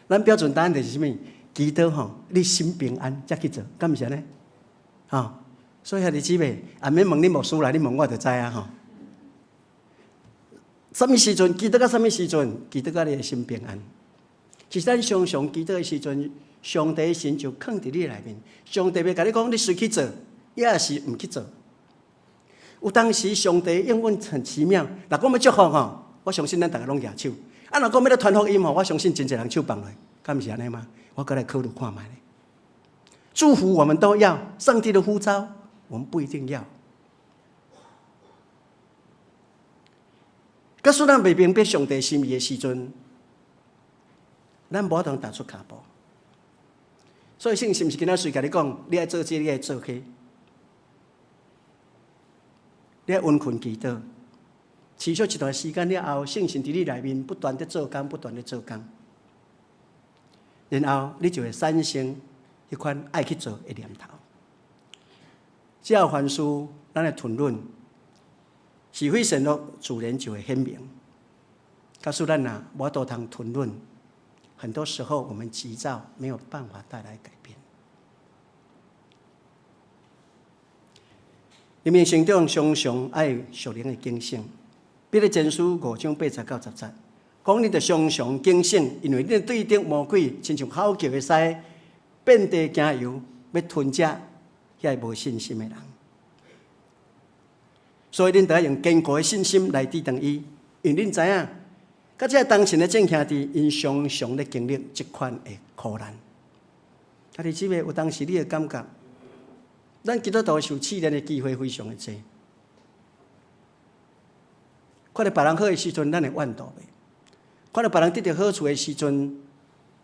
咱標準答案就是啥物？祈禱吼，你心平安才去做，敢毋是按呢？吼，所以兄弟姊妹，也免問恁牧師啦，你問我就知啊吼。啥物時陣祈禱到啥物時陣，祈禱到你的心平安。其實咱常常祈禱的時陣，上帝的心就囥佇你內面。上帝袂共你講，你隨去做，抑是毋去做。有當時上帝應允很奇妙。若講欲祝福吼，我相信咱逐个攏舉手。啊，若講欲來傳福音吼，我相信真濟人手放落，敢毋是按呢嗎？我閣來考慮看覓咧。祝福我們都要，上帝的呼召我們不一定要。假使咱袂明白上帝心意的時陣，咱無法度踏出跤步。所以聖神毋是今仔隨共你講，你愛做這個，你愛做彼個，你愛溫困祈禱，持續一段時間了後，聖神佇你內面不斷的做工，不斷的做工，然後你就會產生彼款愛去做的念頭。只要凡事咱來吞忍，是非善惡自然就會顯明。假使咱若無法度通吞忍，很多時候我們急躁，沒有辦法帶來改變。靈命成長常常愛屬靈的警醒。彼得前書5章8節到10節，講你著常常警醒，因為你對敵魔鬼親像吼叫的獅，遍地行遊，欲吞食遐個無信心的人。所以恁著愛用堅固的信心來抵擋伊，因為恁知影，佮這個同情的眾兄弟，𪜶常常咧經歷這款的苦難。兄弟姊妹，有當時你會感覺，咱基督徒受試煉的機會非常的濟。看著別人好的時陣，咱會怨妒袂？看著別人得著好處的時陣，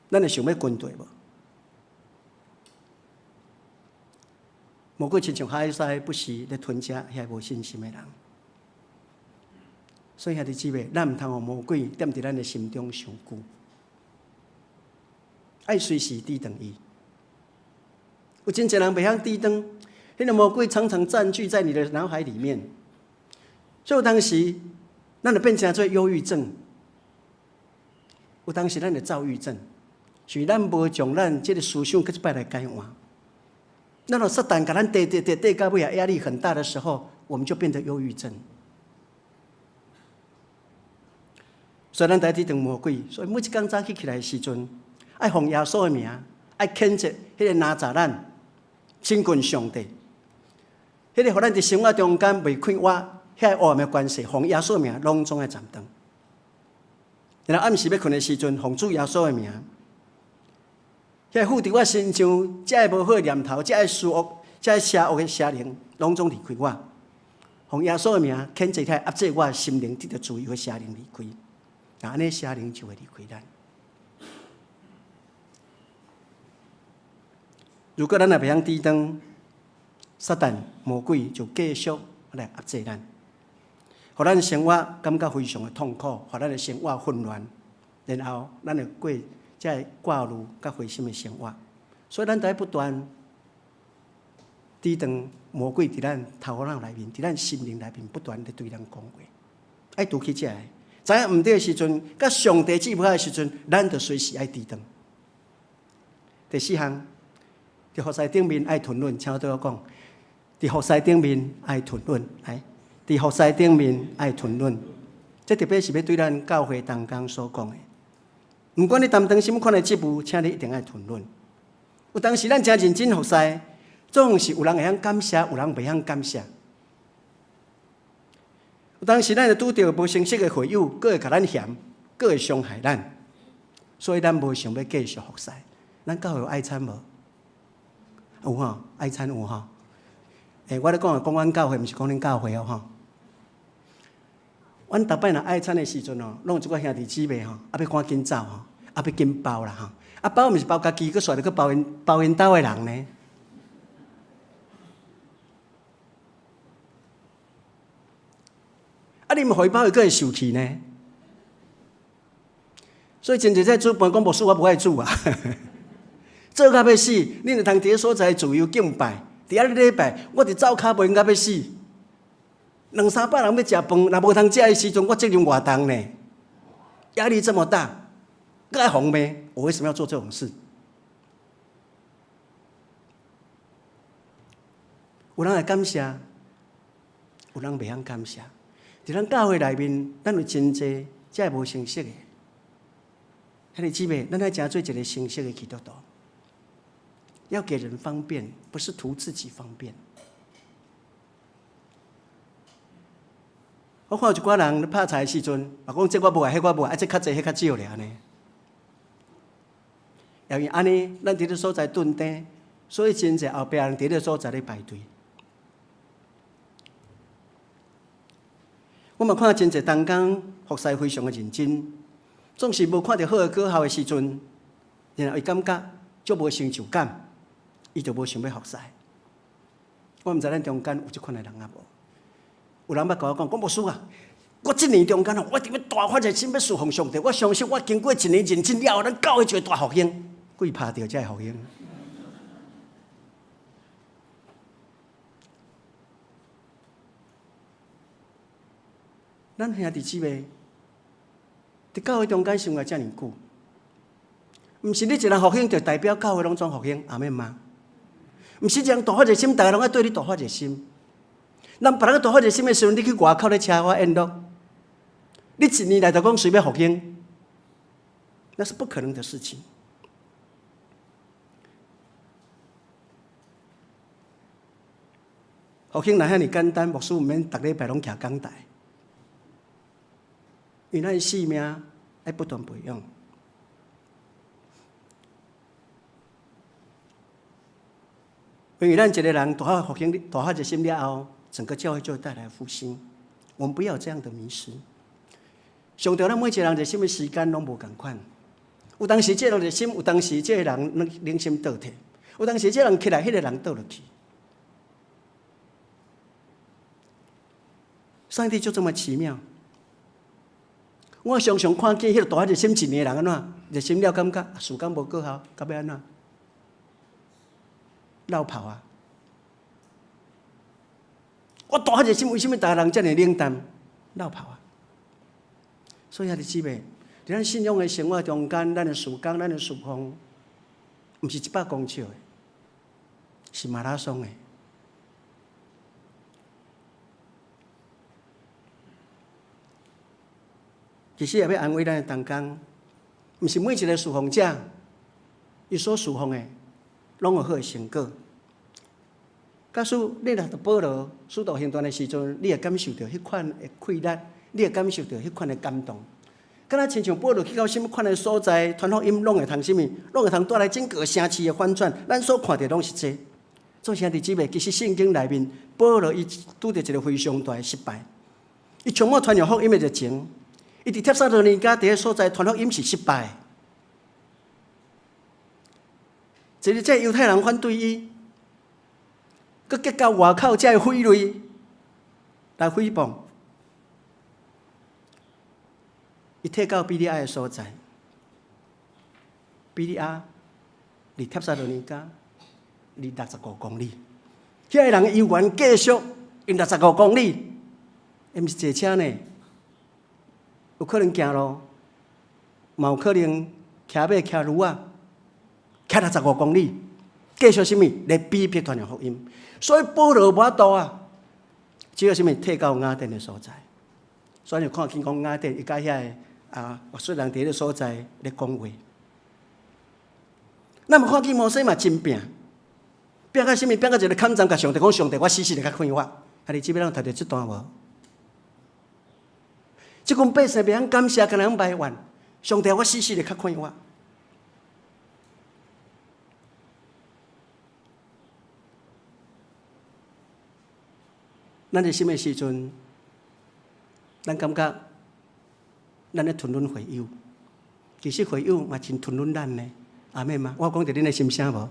咱會想欲跟綴無？魔鬼親像海獅，不時咧吞食遐無信心的人。所以兄弟姊妹，咱毋通予魔鬼踮佇咱的心中傷久，愛隨時抵擋伊。有真濟人袂曉抵擋，彼個魔鬼常常佔據在你的腦海裡面。所以有當時，咱就變成做憂鬱症；有當時，咱就躁鬱症，是咱無將咱這個思想閣一擺來改換。咱若撒旦共咱綴綴綴綴到尾啊，壓力很大的時候，我們就變得憂鬱症。所以咱得抵擋魔鬼。所以每一工早起起來的時陣，愛奉耶穌的名，愛譴責彼個拿撒勒親近上帝，彼個予咱佇生活中間袂快活、遐個黑暗的關係，奉耶穌的名攏總愛斬斷。然後暗時欲睏的時陣，奉主耶穌的名，遐附佇我身上，遮个無好的念頭，遮个邪惡，遮个邪惡的邪靈，攏總離開我。奉耶穌的名，譴責遐壓制我的心靈得著自由的邪靈離開。若按呢邪靈就會離開咱。如果咱若袂曉抵擋，撒旦魔鬼就繼續來壓制咱，予咱生活感覺非常的痛苦，予咱的生活混亂，然後咱會過這个掛慮佮灰心的生活。所以咱得愛不斷抵擋魔鬼佇咱頭腦內面，佇咱心靈內面不斷咧對咱講話，愛除去這个。知影毋對的時陣，佮上帝志無合的時陣，咱就隨時愛抵擋。第四項，佇服侍頂面愛吞忍，請我對我講，佇服侍頂面愛吞忍，來，佇服侍頂面愛吞忍，這特別是欲對咱教會同工所講的。毋管你擔當啥物款的職務，請你一定愛吞忍。有當時咱誠認真服侍，總是有人會曉感謝，有人袂曉感謝。有當時咱會拄著無相識的會友，閣會共咱嫌，閣會傷害咱，所以咱無想欲繼續服侍。咱教會有愛餐無？有吼，愛餐有吼。欸，我咧講的講阮教會，毋是講恁教會哦吼。阮逐擺若愛餐的時陣哦，攏有一寡兄弟姊妹吼，啊欲趕緊走吼，啊欲緊包啦吼，啊包毋是包家己，閣煞入去包𪜶包𪜶兜的人呢。啊！你毋予伊包，伊閣會受氣呢。所以真濟這主辦講牧師，我無愛煮啊，做甲欲死。你若通佇个所在自由敬拜，佇遐咧禮拜，我佇走跤步用甲欲死。兩三百人欲食飯，若無通食的時陣，我責任偌重呢？壓力這麼大，閣愛予人罵，我為什麼要做這種事？有人會感謝，有人袂曉感謝。佇咱教會內面，咱有真濟遮無成熟的兄弟姊妹，咱愛成做一个成熟的基督徒。要給人方便，不是圖自己方便。我看有一寡人咧拍菜的時陣，嘛講這我無愛，彼我無愛，啊這較濟，彼較少爾呢。因為按呢，咱佇咧所在頓定，所以真濟後壁人佇咧所在咧排隊。我嘛看真濟同工服侍非常的認真，總是無看著好的果效的時陣，然後伊感覺足無成就感，伊就無想欲服侍。我毋知咱中間有這款的人抑無？有人捌共我講，講牧師啊，我這年中間哦，我一定欲大發熱心欲侍奉上帝。我相信我經過一年認真了後，咱教會就會大復興。鬼拍著才會復興。咱兄弟姊妹，佇教會中間生活遮爾久，毋是你一人復興就代表教會攏總復興，阿們嗎？毋是一人大發熱心，逐个攏愛對你大發熱心。咱別人大發熱心的時陣，你去外口咧奢華宴樂，你一年來就講誰欲復興，那是不可能的事情。復興若遐爾簡單，牧師毋免逐禮拜攏徛講台。因為咱性命愛不斷培養，因為咱一個人大發復興、大發熱心了後，整個教會就會帶來復興。我們不要有這樣的迷思。上帝咱每一個人熱心的時間攏無仝款，有當時這個人熱心，有當時這個人靈心倒退，有當時這個人起來，彼個人倒落去。上帝就這麼奇妙。我常常看見彼个大發熱心一年的人按怎熱心了，感覺事工無果效，到尾按怎落跑啊！我大發熱心，為啥物逐个人遮爾冷淡？落跑啊！所以兄弟姊妹，佇咱信仰的生活中間，咱的事工、咱的侍奉，毋是100公尺的，是馬拉松的。其實也欲安慰咱的同工，毋是每一个侍奉者，伊所侍奉的，攏有好的成果。假使你若佇保羅使徒行傳的時陣，你會感受著彼款的氣力，你會感受著彼款的感動。敢若親像保羅去到啥物款的所在，傳福音攏會通啥物，攏會通帶來整個城市的反轉。咱所看著攏是這。做兄弟姊妹，其實聖經內面，保羅伊拄著一個非常大的失敗。伊充滿傳揚福音的熱情，伊佇帖撒羅尼迦佇个所在傳福音是失敗。一個這猶太人反對伊，閣結交外口這个匪類來誹謗。伊退到庇哩亞的所在，庇哩亞離帖撒羅尼迦離65公里，遐個人猶原繼續用六十五公里，伊毋是坐車呢，有可能行路，嘛有可能騎馬騎驢仔，騎六十五公里，繼續啥物來逼迫傳揚福音。所以保羅無法度啊，只有啥物退到雅典的所在。所以看見講雅典伊佮遐个啊，雖然佇彼个所在咧講話。咱嘛看見摩西嘛真拼，拼到啥物？拼到一个坎站，共上帝講：上帝，我死死就較快活。啊，你這邊攏讀著這段無？這群百姓袂曉感謝，干焦埋怨。上帝，我死死就較快活。咱佇啥物時陣？咱感覺咱咧吞忍會友，其實會友嘛真吞忍咱呢，阿們嗎？我講著恁的心聲無？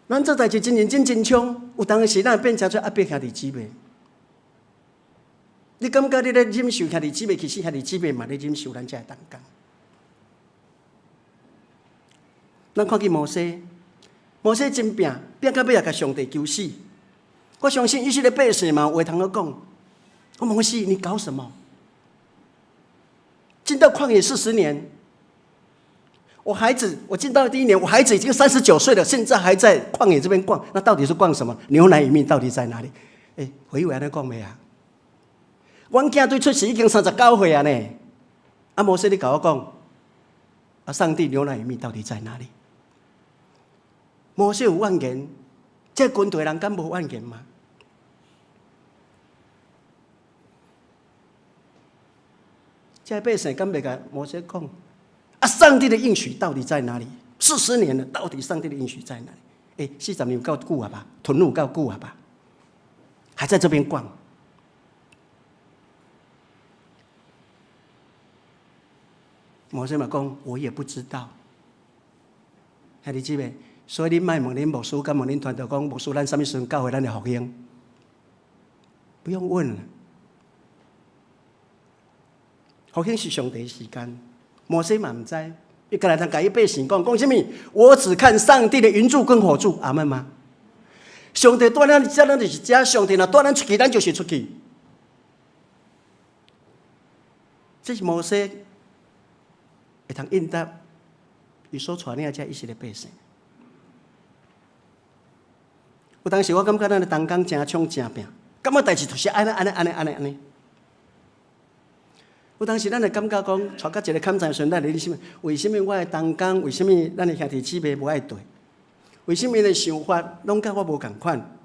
咱做代誌真認真真衝，有當時咱會變成做壓迫兄弟姊妹。你感覺你咧忍受兄弟姊妹，其實兄弟姊妹嘛咧忍受咱這个同工。咱看見摩西，摩西真拼，拼到尾也共上帝求死。我相信以色列百姓嘛有話通好講。我摩西，你搞什麼？進到曠野40年，我孩子，我進到第一年，我孩子已經39歲了，現在還在曠野這邊逛，那到底是逛什麼？牛奶與蜜到底在哪裡？欸，會有按呢講袂啊？阮囝對出世已經39歲啊呢。啊，摩西，你共我講，啊，上帝牛奶與蜜到底在哪裡？摩西有怨言，這軍隊人敢無怨言嗎？這百姓敢袂共摩西講？啊，上帝的應許到底在哪裡？四十年了，到底上帝的應許在哪裡？欸，40年有夠久啊吧？屯有夠久啊吧？還在這邊逛。摩西嘛講，我也不知道。兄弟姊妹，所以你莫問恁牧師，佮問恁團隊講，牧師，咱啥物時陣教會咱的復興？不用問了。復興是上帝時間，摩西嘛毋知，伊干焦通共伊百姓講，講啥物？我只看上帝的雲柱跟火柱，阿們嗎？上帝帶咱遮，咱就是遮；上帝若帶咱出去，咱就是出去。這是摩西會通應答伊所帶領這以色列百姓。有當時我感覺咱的同工誠衝誠拼，感覺代誌就是按呢按呢按呢按呢按呢。有當時咱會感覺講，帶到一個坎站時陣，咱會啥物？為什麼我的同工？為什麼咱的兄弟姊妹無愛對？為什麼𪜶的想法攏佮我無仝款？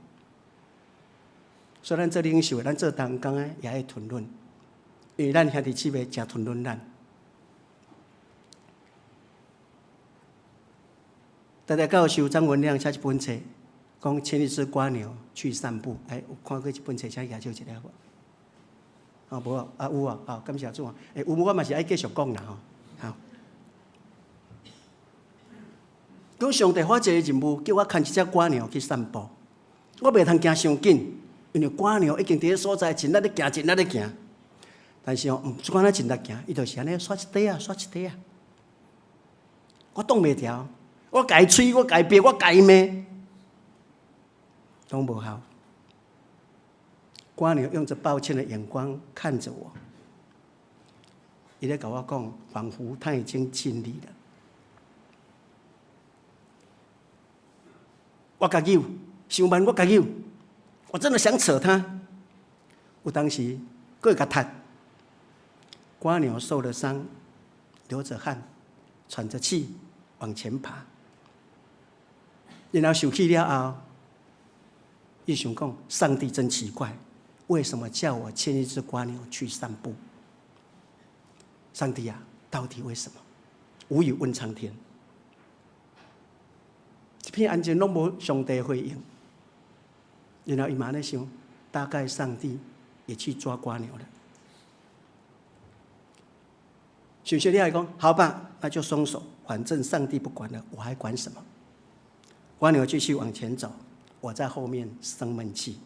所以咱做領袖的，咱做同工的也愛吞忍，因為咱兄弟姊妹誠吞忍咱。台大教授張文亮寫一本冊，講牽一隻蝸牛去散步。欸，有看過這本冊，請舉手一下無？哦，無啊，啊有啊，好，感謝主啊。欸，有無我嘛是愛繼續講啦吼。好，講上帝發一個任務，叫我牽一隻蝸牛去散步。我袂通行傷緊，因為蝸牛已經佇个所在盡力咧行，盡力咧行。但是哦，毋管怎盡力行，伊就是按呢刷一塊仔，刷一塊仔。我擋袂牢，我共伊催，我共伊逼，我共伊罵，攏無效。蝸牛用著抱歉的眼光看著我，伊咧共我講，仿佛他已經盡力了。我共扭，傷慢我共扭，我真的想扯他。有當時，閣會共踢。蝸牛受了傷，流着汗，喘着氣往前爬。然後受氣了後，伊想講：上帝真奇怪，為什麼叫我牽一隻蝸牛去散步？上帝啊，到底為什麼？無語問蒼天。一片安靜，攏無上帝回應。然後伊嘛按呢想，大概上帝也去抓蝸牛了。想說你來講，好吧，那就鬆手，反正上帝不管了，我還管什麼？蝸牛繼續往前走，我在後面生悶氣。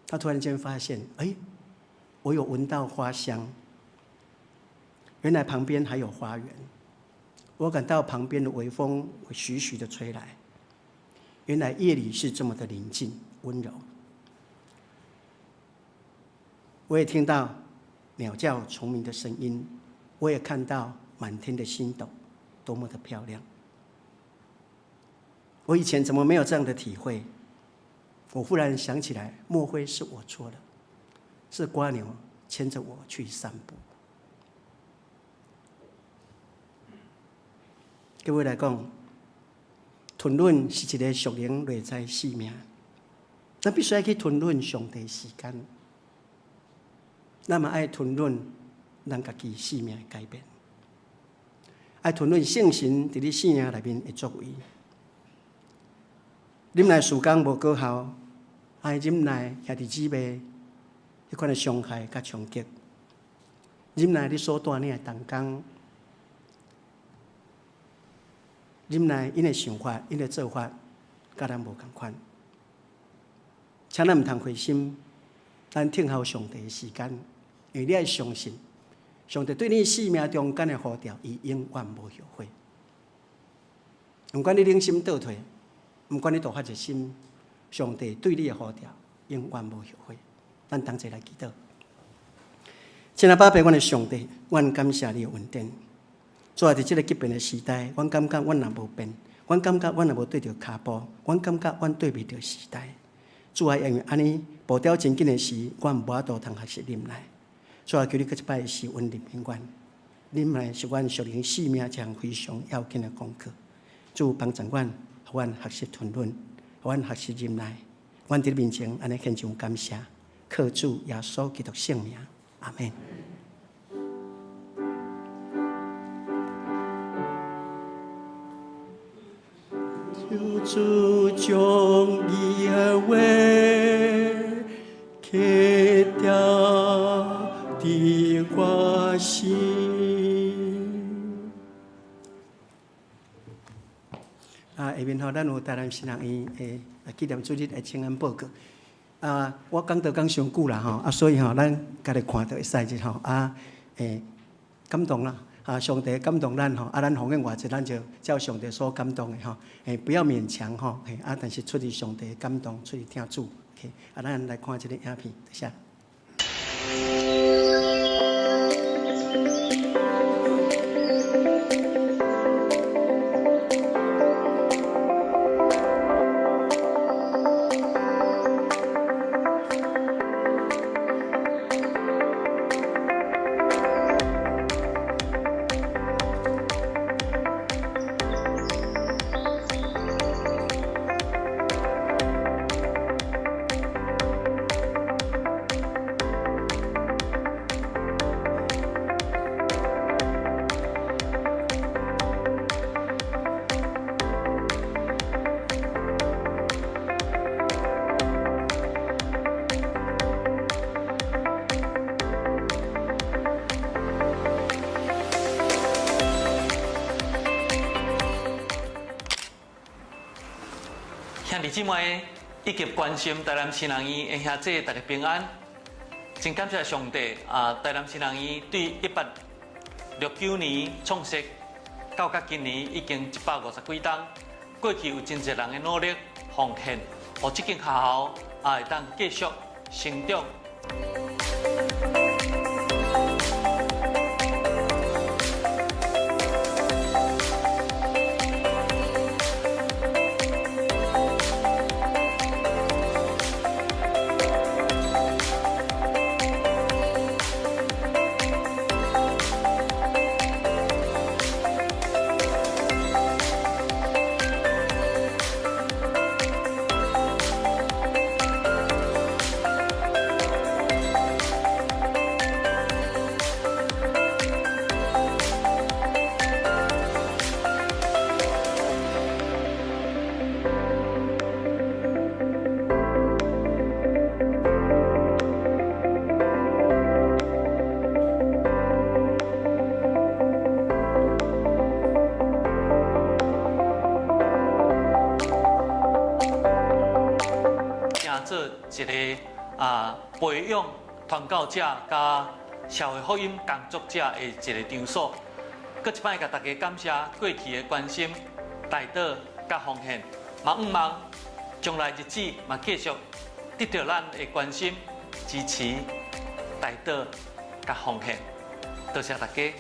他突然間發現，哎，我有聞到花香，原來旁邊還有花園。我感到旁邊的微風徐徐的吹來，原來夜裡是這麼的寧靜溫柔。我也聽到鳥叫蟲鳴的聲音，我也看到滿天的星斗，多麼的漂亮。我以前怎麼沒有這樣的體會？我忽然想起來，莫非是我錯了？是蝸牛牽着我去散步。各位來講，吞忍是一个屬靈內在生命，咱必須愛去吞忍上帝時間，咱嘛愛吞忍咱家己生命的改變，愛吞忍聖神佇你生命內面的作為。忍耐事工無果效，愛忍耐兄弟姊妹彼款的傷害佮衝擊，忍耐你所帶領的同工。忍耐𪜶的想法、𪜶的做法，佮咱無仝款，請咱毋通灰心，咱等候上帝的時間，因為你愛相信，上帝對你生命中間的呼召，伊永遠無後悔。毋管你忍心倒退，毋管你多發熱心，上帝對你的呼召永遠無後悔。咱同齊來祈禱。親愛的爸，阮的上帝，阮感謝你的恩典。主啊，佇這个激變的時代，阮感覺阮也無變，阮感覺阮也無對著跤步，阮感覺阮對袂著時代。主啊，因為按呢步調真緊的時，阮無法度通學習忍耐。主啊，求你閣一擺施恩憐憫阮，忍耐是阮屬靈生命一項非常要緊的功課。主幫助阮，予阮學習吞忍，予阮學習忍耐。阮佇你面前按呢獻上感謝，靠主耶穌基督聖名，阿們。求主將伊的話刻雕佇我心。啊，下面吼，咱有台南神學院的紀念主日的請安報告。啊，我講道講傷久啦吼，啊，所以吼，咱家己看就會使者吼，啊，感動啦。啊！上帝感動咱吼，啊，咱奉獻偌濟，咱就照上帝所感動的吼，不要勉強吼，啊，但是出自上帝感動，出自聽主，啊，咱來看這個影片，多謝。兄弟姊妹以及關心台南神學院的兄弟，大家平安。真感謝上帝啊！台南神學院對1869年創設到甲今年已經150幾冬，過去有真濟人的努力奉獻，予這間學校也會當繼續成長。做一个培養傳教者佮社會福音工作者的一個場所。閣一擺共大家感謝過去的關心、代禱佮奉獻，嘛向望將來日子嘛繼續得著咱的關心、支持、代禱佮奉獻。多謝大家。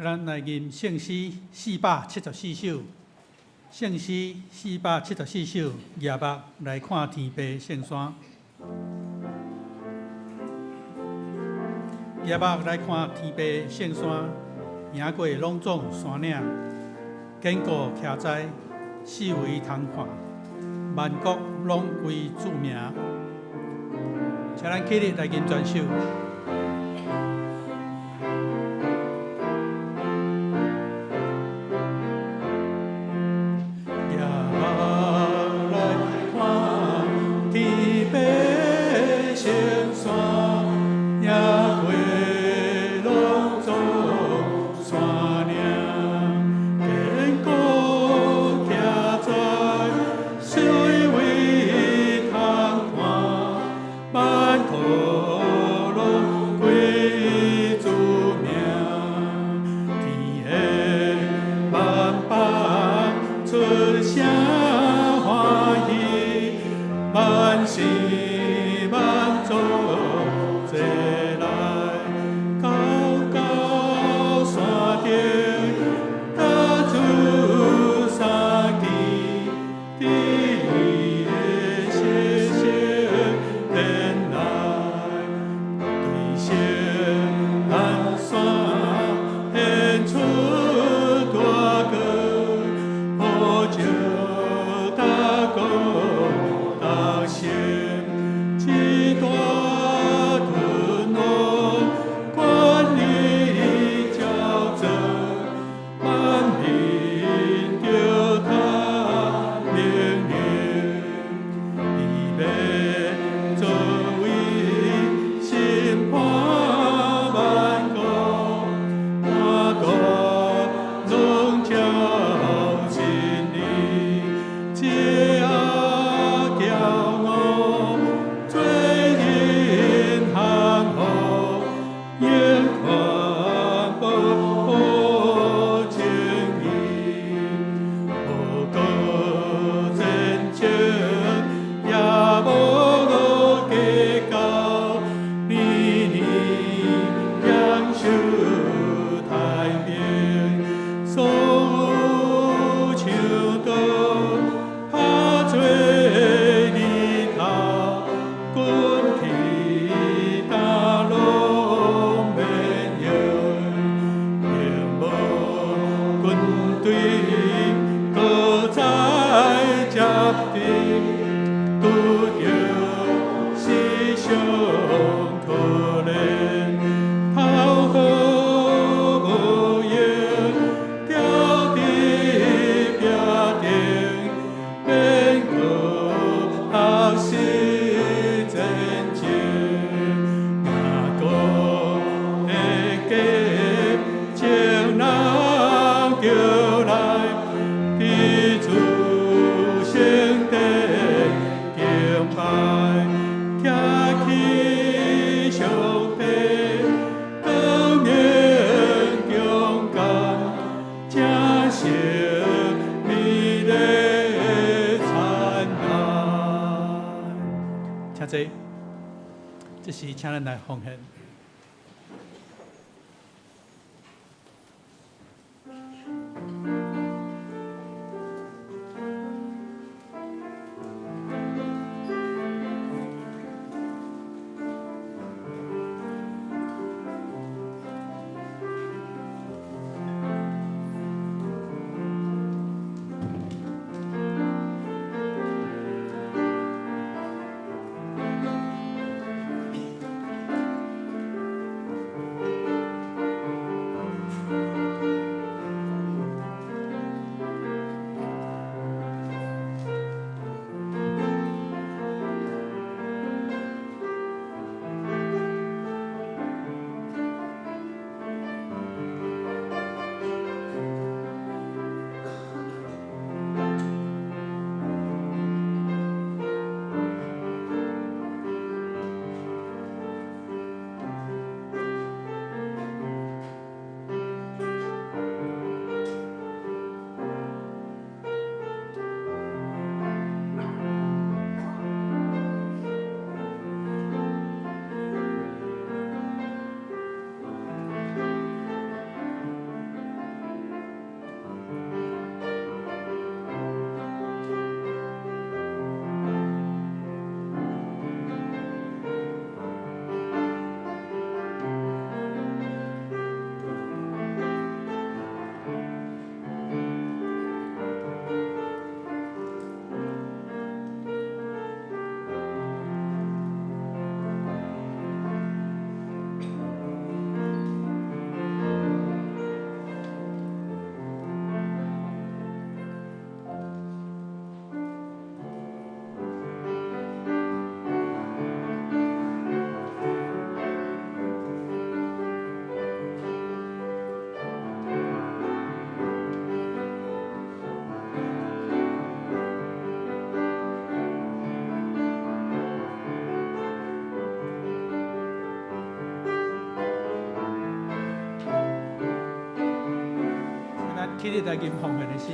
咱來吟聖詩474首，聖詩474首，舉目來看天父聖山。舉目來看天父聖山，贏過攏總山嶺，堅固徛在四圍通看，萬國攏歸主名。請咱起立來吟全首。這時請咱來奉獻。起立來吟奉獻的詩。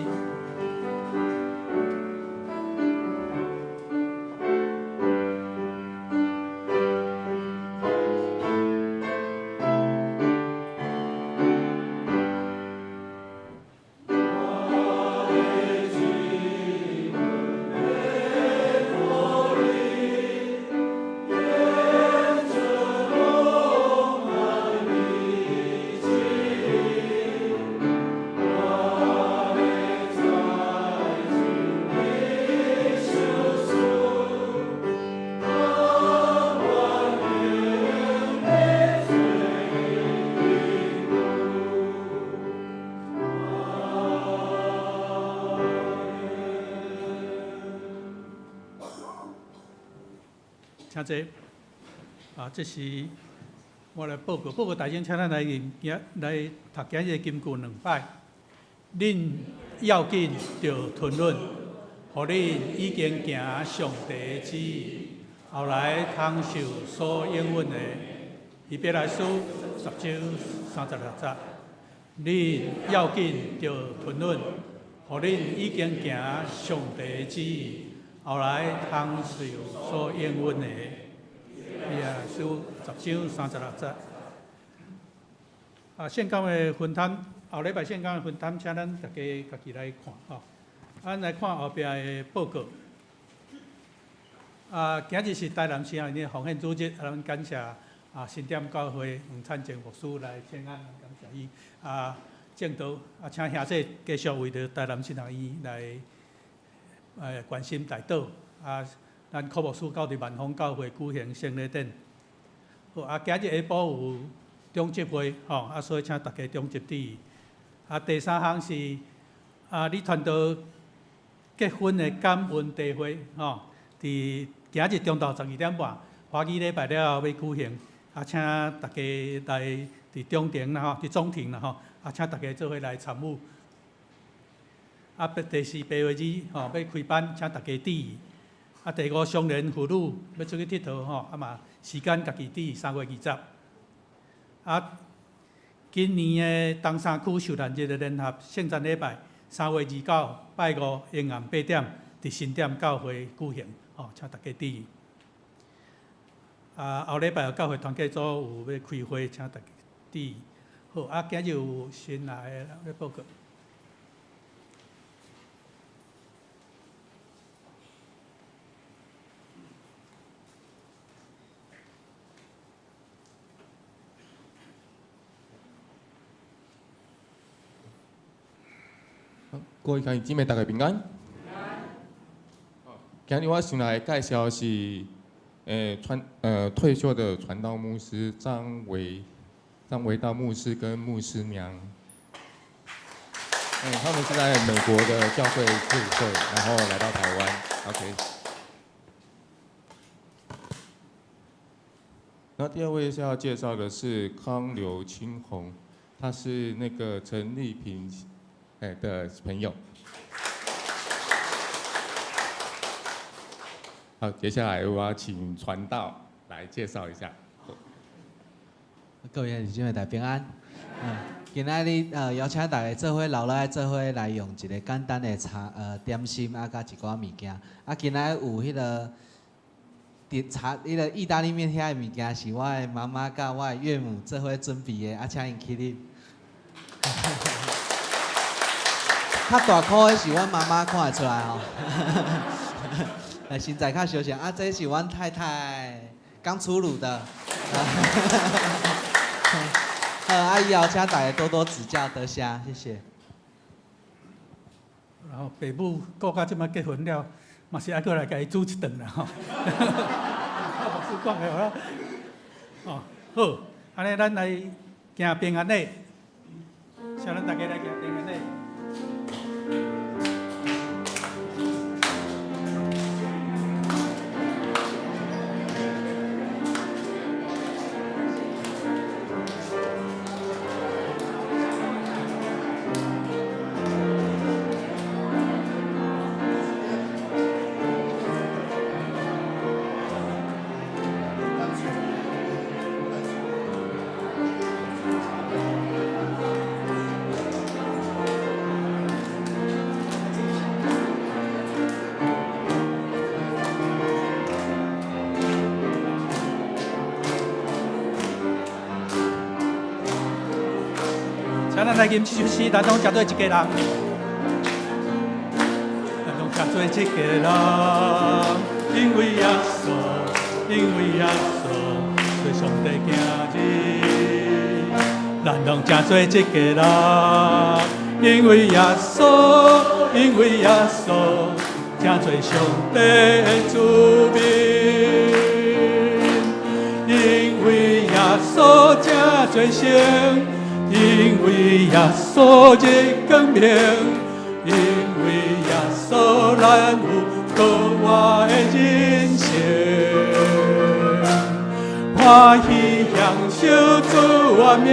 請坐。啊，這是我來報告，報告大先請咱來念，來讀今日金句兩擺。恁要緊著吞忍，予恁已經行上帝旨意，後來通受所應允的。希伯來書10章36節。恁要緊著吞忍，予恁已經行上帝旨意，後來通受所應允的。希伯來書10章36節。啊，聖工的分擔，後禮拜聖工的分擔，請咱大家家己來看吼。咱來看後壁的報告。啊，今日是台南神學院奉獻主日，啊，咱感謝啊新店教會黃燦靜牧師來請安，感謝伊。啊，證道啊，請兄弟繼續為著台南神學院來關心代禱。啊，咱柯牧師到佇萬豐教會舉行聖禮典。好，啊，今日下晡有中集會，吼，啊，所以請大家中集注意。啊，第三項是啊，李傳道結婚的感恩大會，吼，佇今日中晝12點半，華語禮拜了後欲舉行，啊，請大家來佇中庭啦，吼，佇中庭啦，吼，啊，請大家做伙來參與。啊，第四八月二，吼，欲開班，請大家注意。啊，第五雙連婦女欲出去𨑨迌，吼，啊嘛時間家己注意，3月20。啊，今年的東山區受難日的聯合聖誕禮拜，3月29拜五下暗8點，佇新店教會舉行，吼，請大家注意。啊，後禮拜有教會團契組有欲開會，請大家注意。好，啊，今日有新來的欲報告。各位兄弟姊妹，大家平安。今日我先來介紹是，退休的傳道牧師張維道牧師跟牧師娘。他們是在美國的教會退會，然後來到台灣。OK。那第二位是要介紹的是康劉清紅，他是那個陳麗萍的朋友。好，接下來我要請傳道來介紹一下。各位兄弟姊妹，大家平安。今仔日邀請大家做伙留來做伙來用一個簡單的茶點心啊，佮一寡物件。啊，今仔有彼個點茶，彼個意大利麵遐的物件是我的媽媽佮我的岳母做伙準備的，啊，請𪜶起立。較大箍的是阮媽媽看會出來吼，身材較相像啊，這是阮太太剛出爐的。好，啊，以後請大家多多指教，多謝，謝謝。然後爸母顧到這擺結婚了，嘛是愛閣來共伊煮一頓啦吼。牧師講的啦，哦，好，按呢咱來行平安禮，請咱大家來行平安禮。咱來吟這首詩，咱攏成做一家人，咱攏成做一家人，因為耶穌，因為耶穌，做上帝囝兒。咱攏成做一家人，因為耶穌，因為耶穌，成做上帝的子民。因為耶穌成做聖，因為耶穌日光明，因為耶穌咱有閣活的人生。歡喜享受主的名，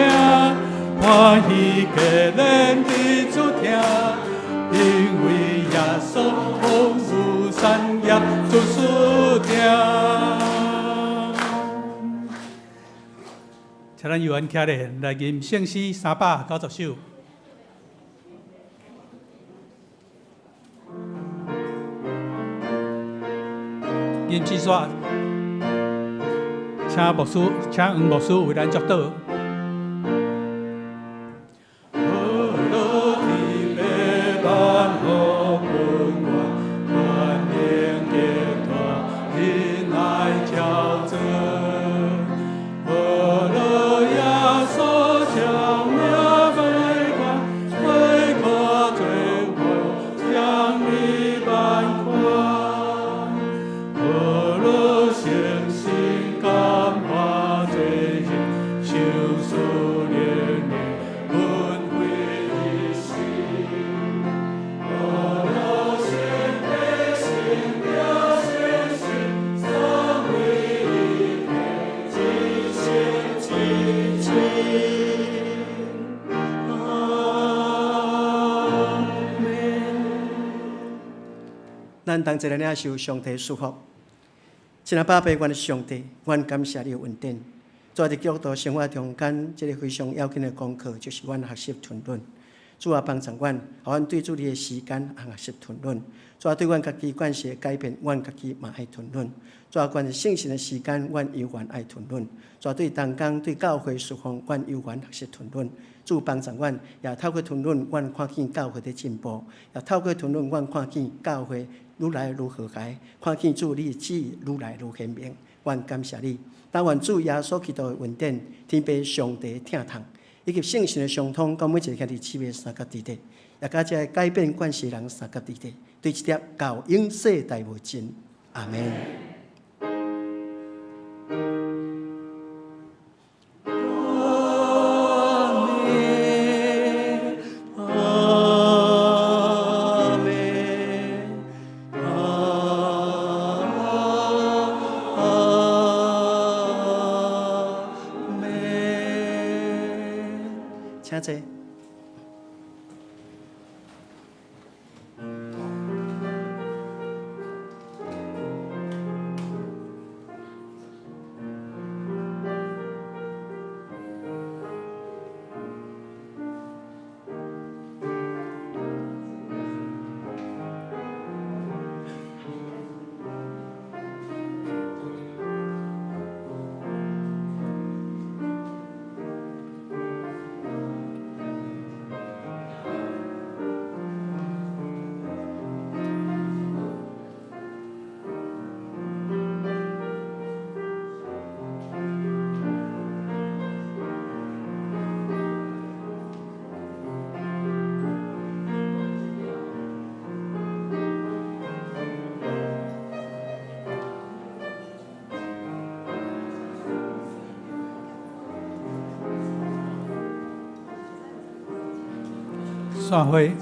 歡喜加練佇主聽，因為耶穌豐富產業主賜定。請咱猶原徛咧來吟聖詩390首。吟詩煞，請牧師，請黃牧師為咱祝禱。咱同齊來領受上帝祝福。親愛爸爸，阮的上帝，阮感謝你的恩典。在佇基督徒生活中間，這个非常要緊的功課，就是阮學習吞忍。主啊，幫助阮，予阮對主你的時間學習吞忍。主啊，對阮家己關係的改變，阮家己嘛愛吞忍。主啊，關於聖神的時間，阮猶原愛吞忍。主啊，對同工、對教會事奉，阮猶原學習吞忍。主幫助阮，也透過吞忍，阮看見教會的進步；也透過吞忍，阮看見教會愈來愈和諧，看見主你的旨意愈來愈顯明。阮感謝你，但願主耶穌基督的恩典、天父上帝的疼痛，以及聖神的相通，佮每一個兄弟姊妹相佮佇咧，也佮這個改變關係人相佮佇咧，對這粒到永世代無盡。阿們。請坐。散會。